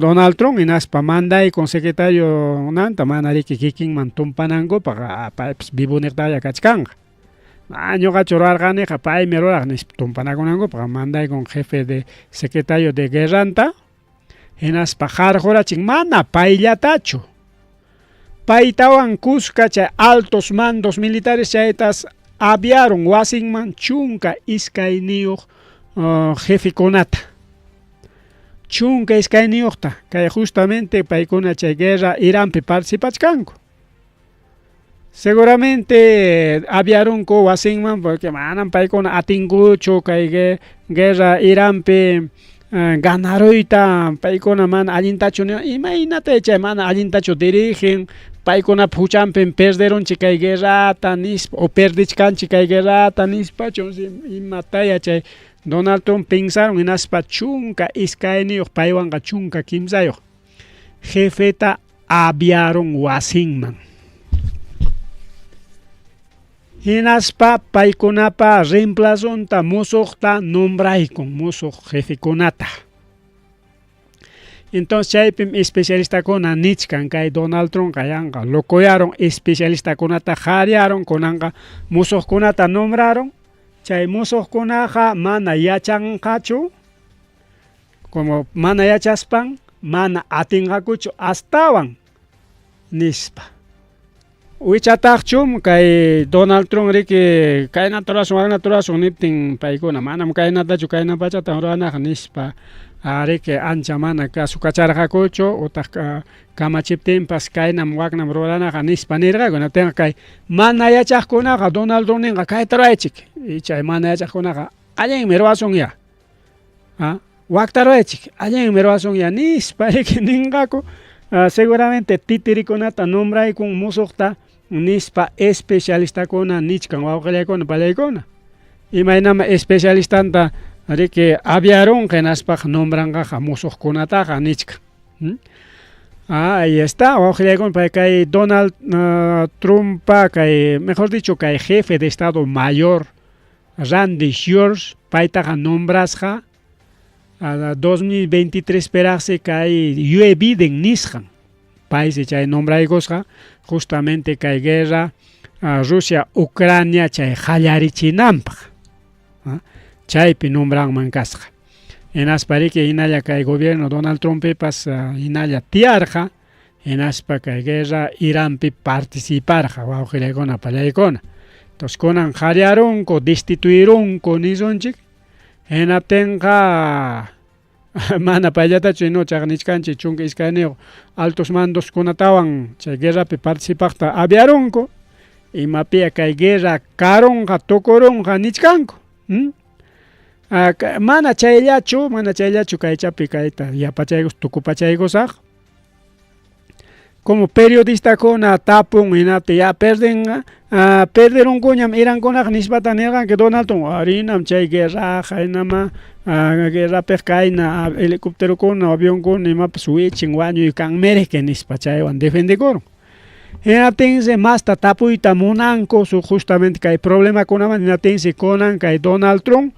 Donald Trump hinaspa mandaykun secretario nanta mana riki kikinman tumpanankupaq paypas vivoniqtalla kachkanqa. Ñuqachu rurarqaniqa paymi ruraq nispa tumpanakunankupaq mandaykun jefe de secretario de guerranta hinaspa qarqurachin mana payllatachu. Paytawan kuska chay altos mandos militares chaytas aviaron wasinman 12 jefekunata. 12ta kay justamente paykuna chay guerra Iranpi participachkanku. Seguramente aviarunku wasinman porque manam paykuna atinkuchu kay guerra Iranpi ganaruyta paykuna mana allintachu imaynata chay mana allintachu dirigen paykunapa huchanpim perderunchik kay guerrata nispa o perdichkanchik kay guerrata nispa imataya chay Donald Trump pensaron hinaspa 12 paywanqa 13 jefeta aviaron wasinman. Hinaspa paykunapa reemplazonta musuqta nombraykun musuq jefekunata. Entonces chaypim especialistakuna nichkan kay Donald Trump yanqa locoyaron especialistakunata qariaron kunanqa musuqkunata nombraron chay musuqkunaqa mana yachanqachu como mana yachaspan mana atinqakuchu astawan nispa. Wichataqchum kay Donald Trump riki kaynata rurasun waknata rurasun niptin paykuna manam kaynatachu kayna pachatan ruranaqa nispa riki ancha mana kasukacharqakuchu utaq kamachiptinpas kaynam waknam ruranaqa nispa nirqaku. Hinaptinqa kay mana yachaqkunaqa Donald Trump ninqa kayta ruraychik chay mana yachaqkunaqa allinmi rurasun ya. Wakta ruraychik allinmi rurasun ya nispa riki ninqaku. Seguramente titirikunata nombraykun musuqta nispa especialistakuna nichkan wawqillaykuna pallaykuna. Imaynama especialistanta riki aviarunqa hinaspaq nombranqaqa musuqkunataqa nichkan. Ahí está, wawqillaykuna kay Donald Trumpa kay mejor dicho kay jefe de estado mayor Randy Shores paytaqa nombrasqa 2023 peraqsi kay Joe Biden nisqan paysi chay nombraykusqa justamente kay guerra Rusia Ucrania chay qallarichinanpaq chaypi nombranman kasqa. Hinaspa riki hinalla kay gobierno Donald Trumpipas hinalla tiyarqa hinaspa kay guerra Iranpi participarqa wawqillaykuna pallaykuna. Entonces kunan qariarunku destituirunku nisunchik hinaptinqa mana payllatachu no chayqa nichkanchik 12 altos mandoskunatawan chay guerrapi participaqta aviarunku imapia kay guerra karunqa tukurunqa nichkanku. Mana chayllachu kaychapi kayta yapachaykus tukupachaykusaq. Como periodistakuna tapun hinaptin ya perden perderunkuñam Irankunaqa nispata nirqanki Donald Trump arinam chay guerraqa hinama guerrapiqa kayna helicópterokuna avionkuna imapas wichin wañuy kanmiriki nispa chaywan defendekurun. Hinaptinsi masta tapuyta munanku justamente kay problemakunaman hinaptinsi kunan kay Donald Trump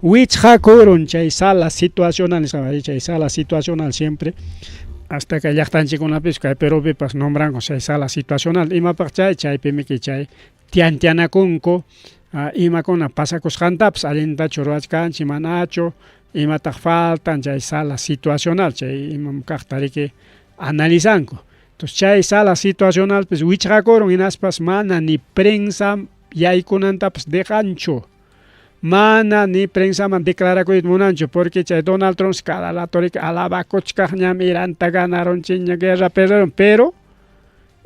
wichqakurun chay sala situacional nisqa chay sala situacional siempre hasta kay llaqtanchikkunapis kay Perupipas nombranku chay sala situacional imapaq chay chaypimiki chay tiantianakunku imakuna pasakusqantapas allintachu ruwachkanchik manachu imataq faltan chay sala situacional chay imam kaqta riki analizanku. Entonces chay sala situacionalpis wichqakurun hinaspas mana ni prensa yaykunantapas dejanchu. Mana ni prensaman declarakuyta munanchu porque chay Donald Trump cada rato riki alabakuchkaqñam Iranta ganarunchikña guerra perderun pero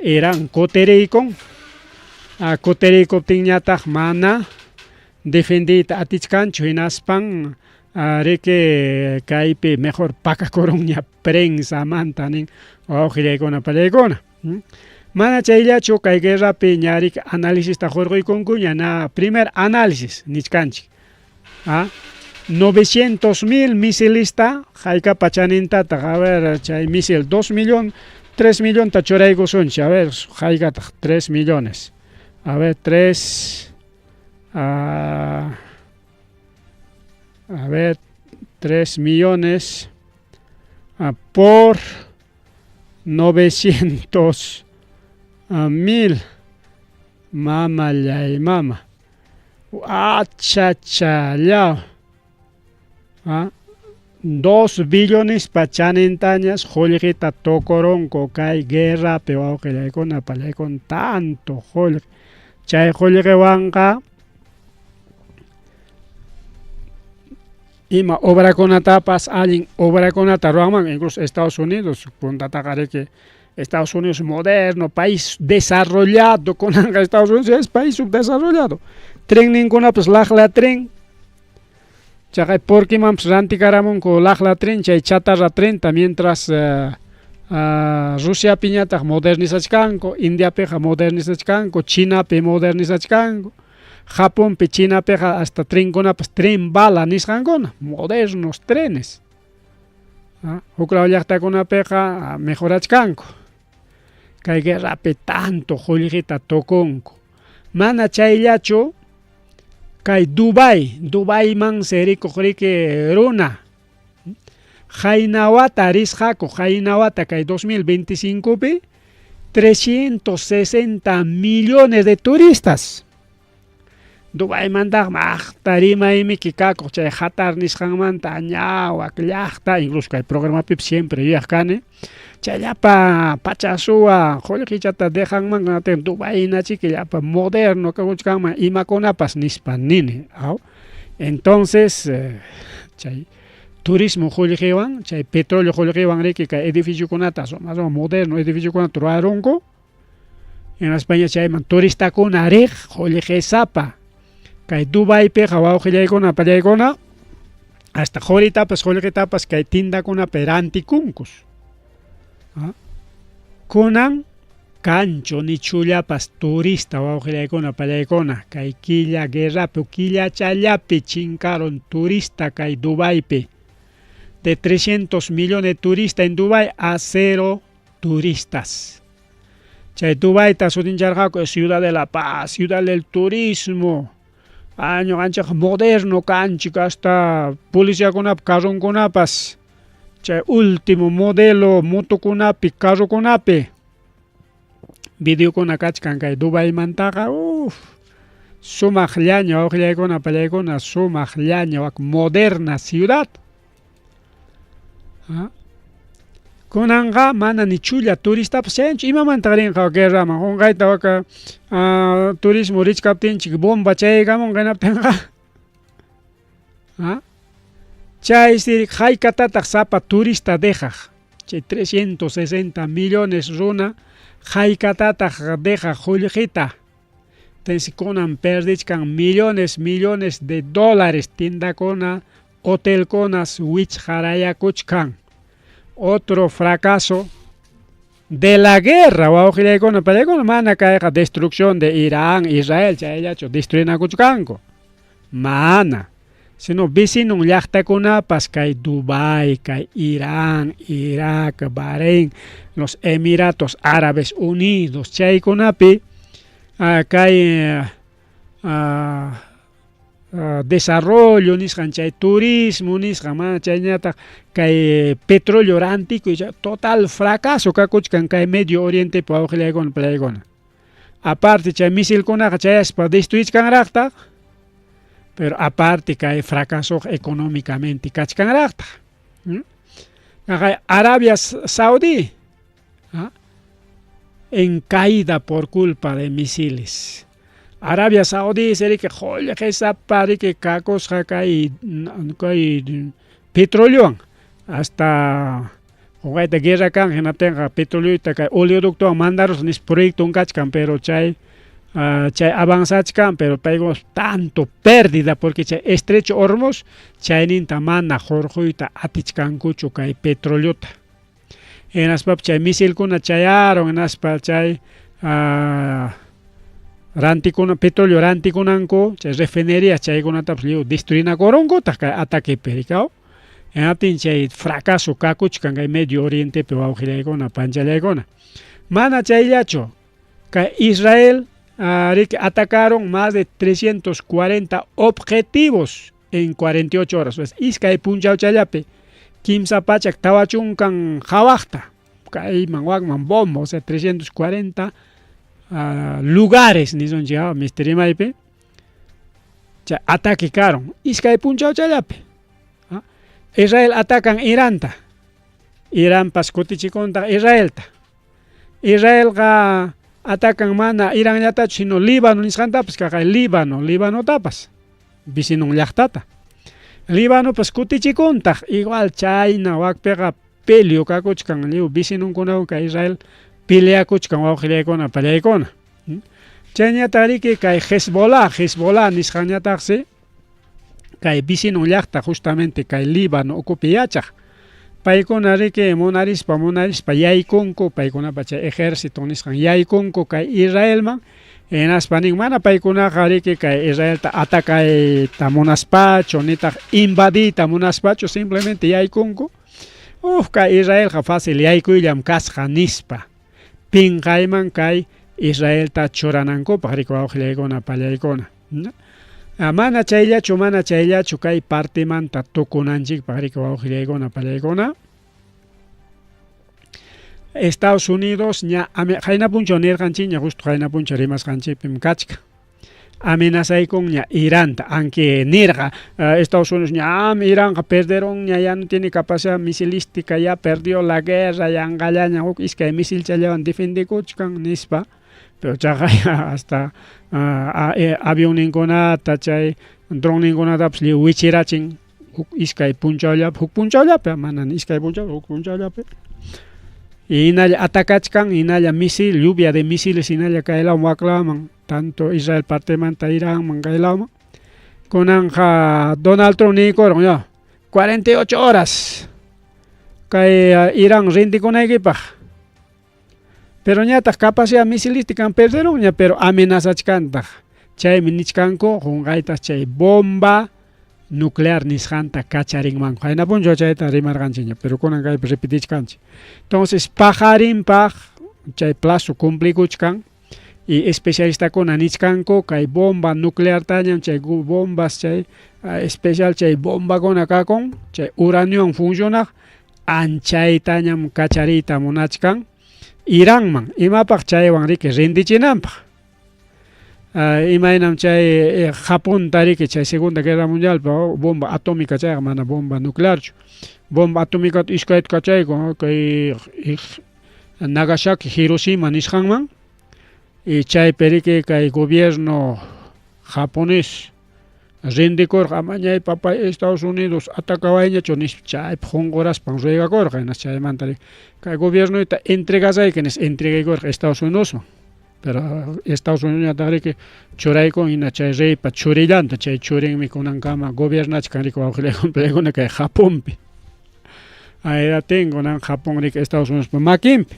Irán kutiriykun kutiriykuptinñataq mana defendiyta atichkanchu hinaspan Riki kaypi mejor pakakurunña prensamanta nin wawqillaykuna pallaykuna. Mana chayllachu kay guerrapi ña riki analisista hurquykunkuña na primer análisis nichkanchik. ¿Ah? 900 mil misilista haykapa chanintataq a ver chay misil 2 millón 3 millonta churaykusunchik a ver haykataq 3 millones a ver 3 a ver 3 millones por 900 mil mamallay mama achachallaw 2 billonespa chanintañas qullqita tukurunku kay guerrapi wawqillaykuna pallaykuna tanto qullqi chay qullqiwanqa ima obrakunatapas allin obrakunata ruwanman incluso Estados Unidos puntataqa riki Estados Unidos moderno, país desarrollado, kunanqa Estados Unidos es país subdesarrollado. Trenninkunapas laqla tren. Chaqay porquimanpas rantikaramunku laqla tren, chay chatarra trenta, mientras Rusiapiñataq modernizachkanku, Indiapiqa modernizachkanku, Chinapi modernizachkanku, Japonpi, Chinapiqa hasta trenkunapas tren bala nisqankuna, modernos trenes. Huk law llaqtakunapiqa mejorachkanku. Kay guerrapi tanto qullqita tukunku. Mana chayllachu kay Dubai, Dubaimansi rikuq riki runa. Qayna wata risqaku, qayna wata kay 2025pi 360 millones de turistas. Dubaimantaqmi aqta rimaymiki kakuq chay Qatar nisqanmanta ñawak llaqta, incluso kay programapipas siempre yuyaq kani, chay llapa pachasuwa qullqichata dejanman Dubai hinachiki llapa moderno kakuchkanman imakunapas nispa nini. Aw. Entonces chay turismo qullqiwan, chay petróleo qullqiwan riki kay edificiokunata suma suma moderno edificiokunata ruwarunku. Hinaspaña chayman turistakuna riq qullqisapa. Kay Dubaipiqa wawqillaykuna pallaykuna hasta quritapas qullqitapas kay tindakunapi rantikunkus. Kunan kanchu ni chullapas turista wawqillaykuna pallaykuna kay killa guerrapi killachallapi chinkarun turista kay Dubaipi. De 300 millones de turistas en Dubai a 0 turistas. Chay Dubaita sutincharqaku ciudad de la paz, ciudad del turismo. Ñuqanchikqa moderno kanchik hasta policiakunapa carronkunapas chay último modelo motokunapi, carrokunapi. Videokuna kachkan kay Dubaimantaqa uff sumaqllaña wawqillaykuna pallaykuna sumaqllaña wak moderna ciudad. Kunanqa mana ni chulla turistapas chayanchu imamantaq rinqa guerraman qunqayta waka turismo richkaptinchik bomba chayaykamunqa hinaptinqa. Chaysi haykatataq sapa turista dejaq chay 360 millones runa haykatataq dejaq qullqita. Entonces kunan perdichkan millones millones de dólares tindakuna hotelkunas wichqarayakuchkan. Otro fracaso de la guerra wawqillaykuna pallaykuna mana kayqa destrucción de Irán, Israel chayllachu destruinakuchkanku. Mana. Sino vecinon llaqtakunapas kay Dubai, kay Irán, Irak, Bahrein, los Emiratos Árabes Unidos chaykunapi kay desarrollo nisqan chay turismo nisqan mana chayñataq kay petróleo rantikuy total fracaso kakuchkan kay Medio Orientepi wawqillaykuna pallaykuna. Aparte chay misilkunaqa chayaspa destruichkanraqtaq, pero aparte kay fracaso económicamente kachkanraqtaq. Arabia Saudí en caída por culpa de misiles. Arabia Saudí riki qullqisapa riki kakusqa kay kay petroleowan hasta qunqayta guerra kan hinaptinqa petroleoyta kay oleoductowan mandarusqa nispa proyecton kachkan pero chay Chay avanzachkan, pero paykuna tanto pérdida porque chay estrecho Hormuz chayninta mana hurquyta atichkankuchu kay petroleota. Hinaspapas chay misilkuna chayarun, hinaspa chay rantikuna petróleo rantikunanku chay refinerías chaykunatapas lliw destruinakurunkutaq kay ataquepi rikaw. Hinaptin chay fracaso kakuchkan kay Medio Orientepi wawqillaykuna panchallaykuna. Mana chayllachu, kay Israel riki atacaron más de 340 objetivos en 48 horas. Pues, iskay punchawchallapi 340 hawaqta kayman wakman bomba, o sea 340 lugares nisunchik misti rimaypi chay ataque karon iskay punchawchallapi. Israel atacan Iranta, Iranpas kutichikuntaq Israelta. Israelqa atacan mana Iranllatachu sino Líbano nisqantapas, kaqay Líbano, Líbanotapas, vecinon llaqtata. Líbanopas kutichikuntaq, igual chayna wakpiqa pelio kakuchkan lliw vecinonkunawan kay Israel peleakuchkan wawqillaykuna pallaykuna. Chayñataq riki kay Hezbollah, Hezbollah nisqanñataqsi kay vecinon llaqta justamente kay Líbano ukupi yachaq. Paykuna riki munarispa munarispa yaykunku, paykunapa chay ejército nisqan yaykunku kay Israelman, hinaspa nin mana paykunaqa riki kay Israelta atacayta munaspachu, nitaq invadiyta munaspachu, simplemente yaykunku. Uf, kay Israelqa fácil yaykuyllam kasqa nispa. Pinqayman kay Israelta churanankupaq riki wawqillaykuna pallaykuna. Mana chayllachu, mana chayllachu kay partemanta tukunanchikpaq riki wawqillaykuna pallaykuna. Estados Unidos ña qayna punchaw nirqanchikña, justo qayna punchaw rimasqanchikpim kachkan. Amenazaykunña Iranta, aunque nirqa Estados Unidos ña Iranqa perderunña, ya no tiene capacidad misilística, ya perdió la guerra, yanqallaña huk iskay misilchallawan defendikuchkan nispa, pero chaqay hasta avionninkunata chay dronninkunatapas lliw wichirachin huk iskay punchawllapi, huk punchawllapi, mana iskay punchaw, huk punchawllapi. Hinalla atacachkan, hinalla misil, lluvia de misiles hinalla kay lawman wak lawman, tanto Israel partemanta Iranman kay lawman. Kunanqa Donald Trump niykurun ya, 48 horas kay Irán rindikunaykipaq. Pero ñataq capacidad misilística perderunña, pero amenazachkantaq. Chaymi nichkanku qunqaytaq chay bomba nuclear nisqanta kacharinmanku. Qayna punchaw chayta rimarqanchikña, pero kunan kaypi repetichkanchik. Entonces paqarinpaq chay plazo cumplikuchkan y especialistakuna nichkanku kay bomba nucleartañam chay bombas chay especial chay bombakuna kakun chay uraniowan funcionaq anchaytañam kachariyta munachkan Iranman, imapaq chaywan riki rindichinanpaq. Imaynam chay Japonta riki chay Segunda Guerra Mundialpi bomba atómica chayqa mana bomba nuclearchu. Bomba atómicata iskayta kachaykun kay Nagasaki, Hiroshima nisqanman y chaypi riki kay gobierno japonés rindikurqa, amañay papay Estados Unidos atacawayñachu nispa chaypi qunquraspan ruegakurqa, hinas chaymanta kay gobiernoyta entregasayki nispa entregaykurqa Estados Unidosman. Pero Estados Unidos riki churaykun hina chay reypa churillanta, chay churinmi kunankama gobiernachkan riki wawqillaykuna kay Japonpi. Ayratin kunan Japón riki Estados Unidospa makinpi.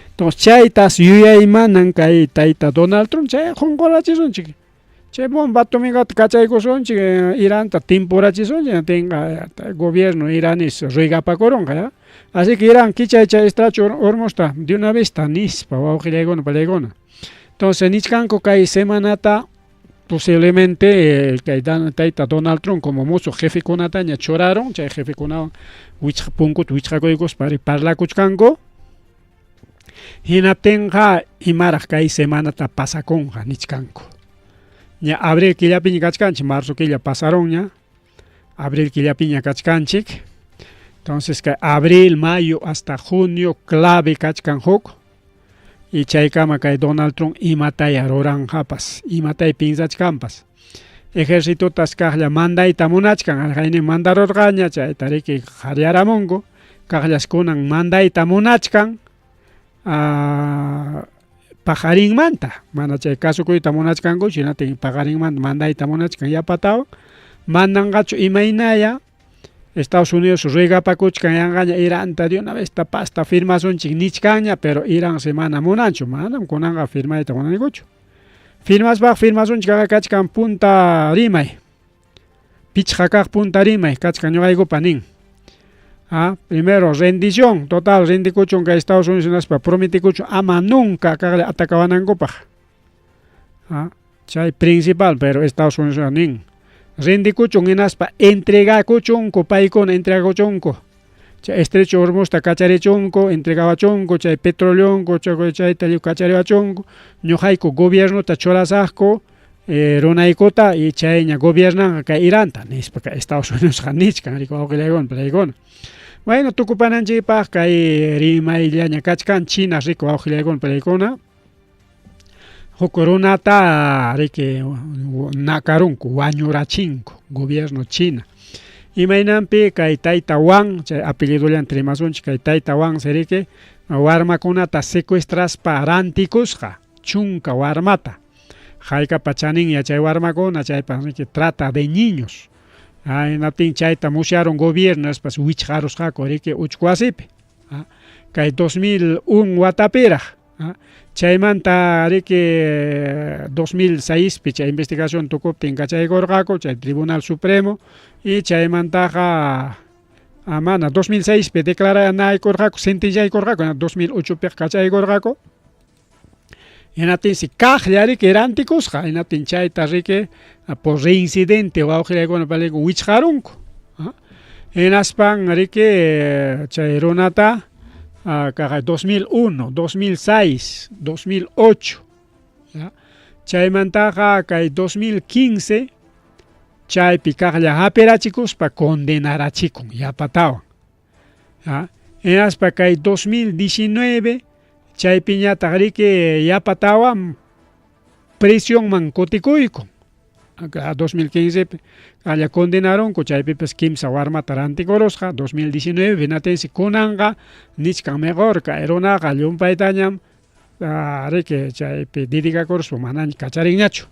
Entonces chaytas yuyaymanan kay tayta Donald Trump, chay qunqurachisunchik. Chay bomba atómicata kachaykusunchik, Iranta timpurachisunchik, tinqa gobierno iraní ruegapakurunqa ya. Así que Irán kichay chay estrecho Hormuzta de una vez nispa wawqillaykuna pallaykuna. Entonces nichkanku kay semanata posiblemente kay tayta Donald Trump como musuq jefekunataña churaron, chay jefekunawan wichqa punkuta wichqakuykuspa parlakuchkanku. Hinaptinqa imaraq kay semanata pasakunqa nichkanku. Ña abril killapiña kachkanchik, marzo killa pasarunña, abril killapiña kachkanchik. Entonces kay abril, mayo hasta junio clave kachkan huk. Y chaykama kay Donald Trump imataya ruranqapas, imatay pinsachkanpas. Ejercitotas kaqlla mandayta munachkan, arqaynin mandarurqaña, chayta riki qaryaramunku, kaqllas kunan mandayta munachkan. Paqarinmanta mana chay kasukuyta munachkankuchu, hinaptin paqarinmanta mandayta munachkan yapatawan, mandanqachu imaynaya Estados Unidos ruegapakuchkan yanqaña Iranta de una vez pasta firmasunchik nichkanña, pero Iransi mana munanchu, manam kunanqa firmayta munanikuchu. Firmaspaq firmasunchik kachkan punta rimay. Pichqa kaq punta rimay kachkan ñuqaykupa nin. Ah, primero, rendición total, rindikuchun kay Estados Unidos hinaspa prometikuchun ama nunca kaqlla atacawanankupaq. Ah, chay principal, pero Estados Unidos nin rindikuchun hinaspa entregakuchunku paykuna entregakuchunku. Chay Estrecho Hormuzta kacharichunku, entregawachunku, chay petroleonku, chayta lliw kachariwachunku, ñuqayku gobiernota churasaqku runaykuta y chayña gobiernanqa kay Iranta nispa kay Estados Unidosqa nichkan riki wawqillaykuna palaykuna. Bueno, tukupananchikpaq kay rimayllaña kachkan China riki wawqillaykuna palaykuna. Huk runata riki nakarunku, wañurachinku gobierno China. Imaynanpi kay tayta Wang, chay apellidollanta rimasunchik, kay tayta Wang riki warmakunata secuestraspa rantikusqa chunka warmata. Haykapa chaninña chay warmakuna, chaypaq riki trata de niños. Hinaptin chayta musyarun gobierno nispas wichqarusqaku riki uchku wasipi. Kay 2001 watapiraq. Chaymanta riki 2006pi chay investigación tukuptin kachaykurqaku chay Tribunal Supremo y chaymantaqa mana 2006pi declaranaykurqaku, sentenciaykurqaku, 2008piqa kachaykurqaku. Hinaptinsi kaqlla riki rantikusqa, hinaptin chayta riki por reincidente wawqillaykuna palaykuna wichqarunku. Hinaspan riki chay runata kaqa 2001, 2006, 2008, chaymantaqa kay 2015 chaypi kaqlla hapirachikuspa condenarachikun yapatawan. Hinaspa kay 2019 chaypiñataq riki yapatawan prisionman kutikuykun. 2015pi kaqlla condenarunku, chaypipas kimsa warmata rantikurusqa 2019 hinatinsi kunanqa nichkan mejor kay runaqa llumpaytañam riki chaypi dedicakuruspa manaña kacharinñachu.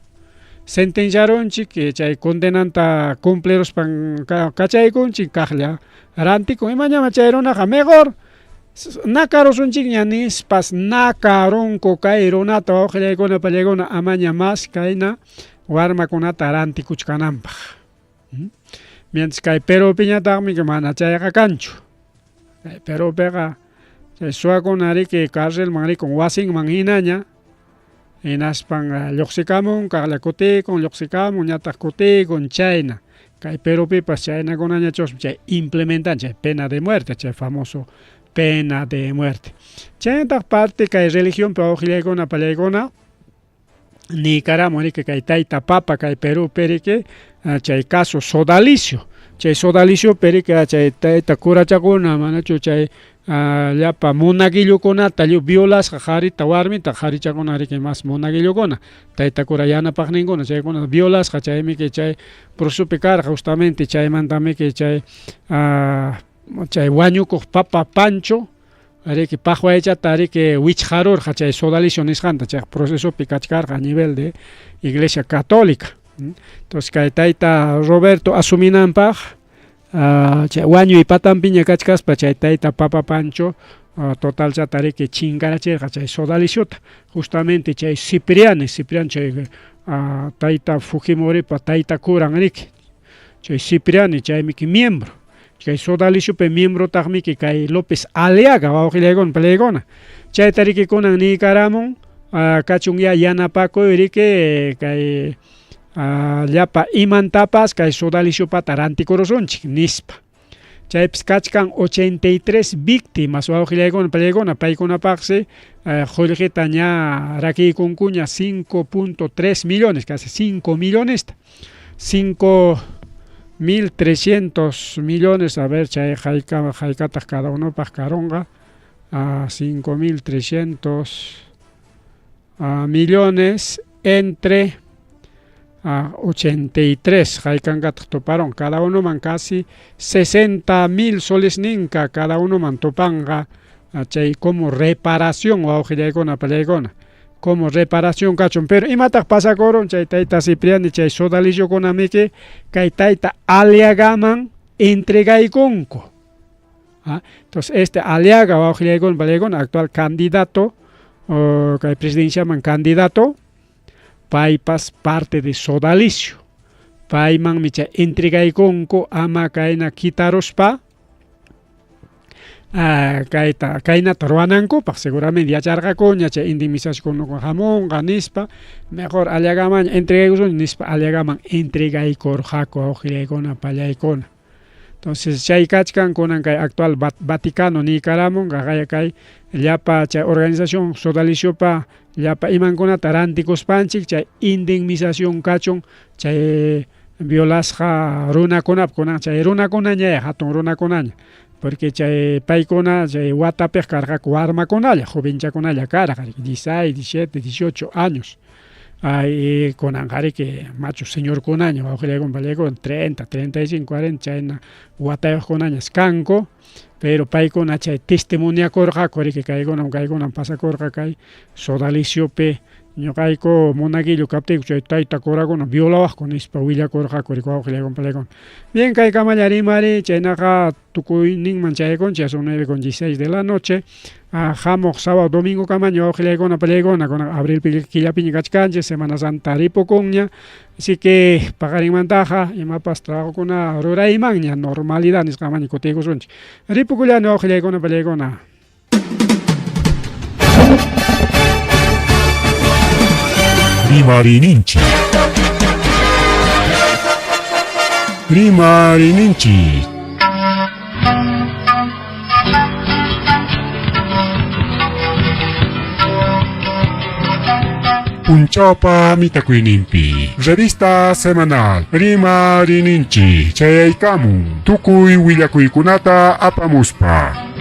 Sentenciarunchik chay condenanta cumpliruspan kachaykunchik kaqlla rantikun, imañama chay runaqa mejor nakarusunchikña nispas nakarunku kay runata wawqillaykuna pallaykuna amaña mas kayna warmakunata rantikuchkananpaq. Mientras kay Perupiñataqmi mana chayqa kanchu. Kay Perupiqa chay suwakuna riki carcelman rikun wasinman hinaña, hinaspan lluqsikamun, kaqlla kutikun, lluqsikamun, ñataq kutikun, chayna. Kay Perupipas chaynakunañachusmi chay implementan chay pena de muerte, chay famoso pena de muerte. Chaynataq parte kay religionpi wawqillaykuna pallaykuna niykaramun riki kay tayta papa kay Perupi riki chay caso Sodalicio. Chay Sodaliciopi riki chay tayta curachakuna manachu chay llapa monaguillokunata lliw violasqa qarita warmita, qarichakuna riki mas monaguillokuna, tayta cura yanapaqninkuna chaykuna violasqa, chaymiki chay procesopi karqa justamente chaymantamiki chay chay wañukuq papa Pancho riki paqwaychata riki wichqarurqa chay Sodalicio nisqanta, chay procesopi kachkarqa a nivel de Iglesia Católica. Entonces kay tayta Roberto asuminanpaq chay wañuy patanpiña kachkaspa chay tayta papa Pancho totalchata riki chinkarachirqa chay Sodaliciota, justamente chay Cipriani, Cipriani chay tayta Fujimoripa tayta curan riki, chay Cipriani chaymiki miembro. Chay Sodaliciopi miembrotaqmiki kay López Aliaga wawqillaykuna palaykuna. Chayta riki kunan niykaramun kachun ya yanapakuy riki kay llapa imantapas kay Sodaliciopata rantikurusunchik nispa. Chaypis kachkan 83 víctimas wawqillaykuna palaykuna, paykunapaqsi qullqita ña rakiykunkuña 5.3 millones, casi 5 millonesta. 5.300 millones, a ver chay haykataq cada unopaq karunqa, 5.300 millones entre 83 haykankataq tuparun, cada unoman casi 60.000 soles ninka cada unoman tupanqa chay como reparación wawqillaykuna pallaykuna. Como reparación kachun. Pero imataq pasakurun chay tayta Cipriani chay sodalisiokunamiki kay tayta Aliagaman entregaykunku. ¿Ah? Entonces este Aliaga wawqillaykuna panillaykuna actual candidato kay presidenciaman candidato paypas parte de sodalicio. Paymanmi chay entregaykunku ama kayna quitaruspa kayta kaynata ruwanankupaq seguramente yacharqakuña chay indemnizacionkunaqa hamunqa nispa mejor Aliagamaña entregaykusun nispa Aliagaman entregaykurqaku wawqillaykuna pallaykuna. Entonces chay kachkan kunan kay actual Vaticano niykaramun qaqaya kay llapa chay organización sodaliciopa llapa imankunata rantikuspanchik chay indemnización kachun chay violasqa runakunap kunan chay runakunaña hatun runakunaña porque chay paykuna chay watapiq karqaku warmakunalla jovenchakunalla karqa 16, 17, 18 años. Ay kunanqariki machu señorkunaña wawqillaykuna pallaykuna 30, 35, 40 chayna watayuqkunañas kanku, pero paykuna chay testimoniakurqaku riki kaykunam kaykunam pasakurqa kay sodaliciopi ñuqayku monaguillo kaptiyku chay tayta curakuna violawaqku nispa willakurqaku riki wawqillaykuna pallaykuna. Bien kaykamalla rimari chaynaqa tukuyninman chayaykunchik son 9 con 16 de la noche. Hamuq sábado domingo kamaña wawqillaykuna pallaykuna kunan abril killapiña kachkanchik Semana Santa ripukunña así que paqarinmantaqa imapas trabajokuna ruraymanña normalidad nisqamanña kutiykusunchik. Ripukullani wawqillaykuna pallaykuna. Rimarininchik. Rimarininchik. Punchawpa mitakuyninpi. Revista semanal Rimarininchik chayaykamun tukuy willakuykunata apamuspa.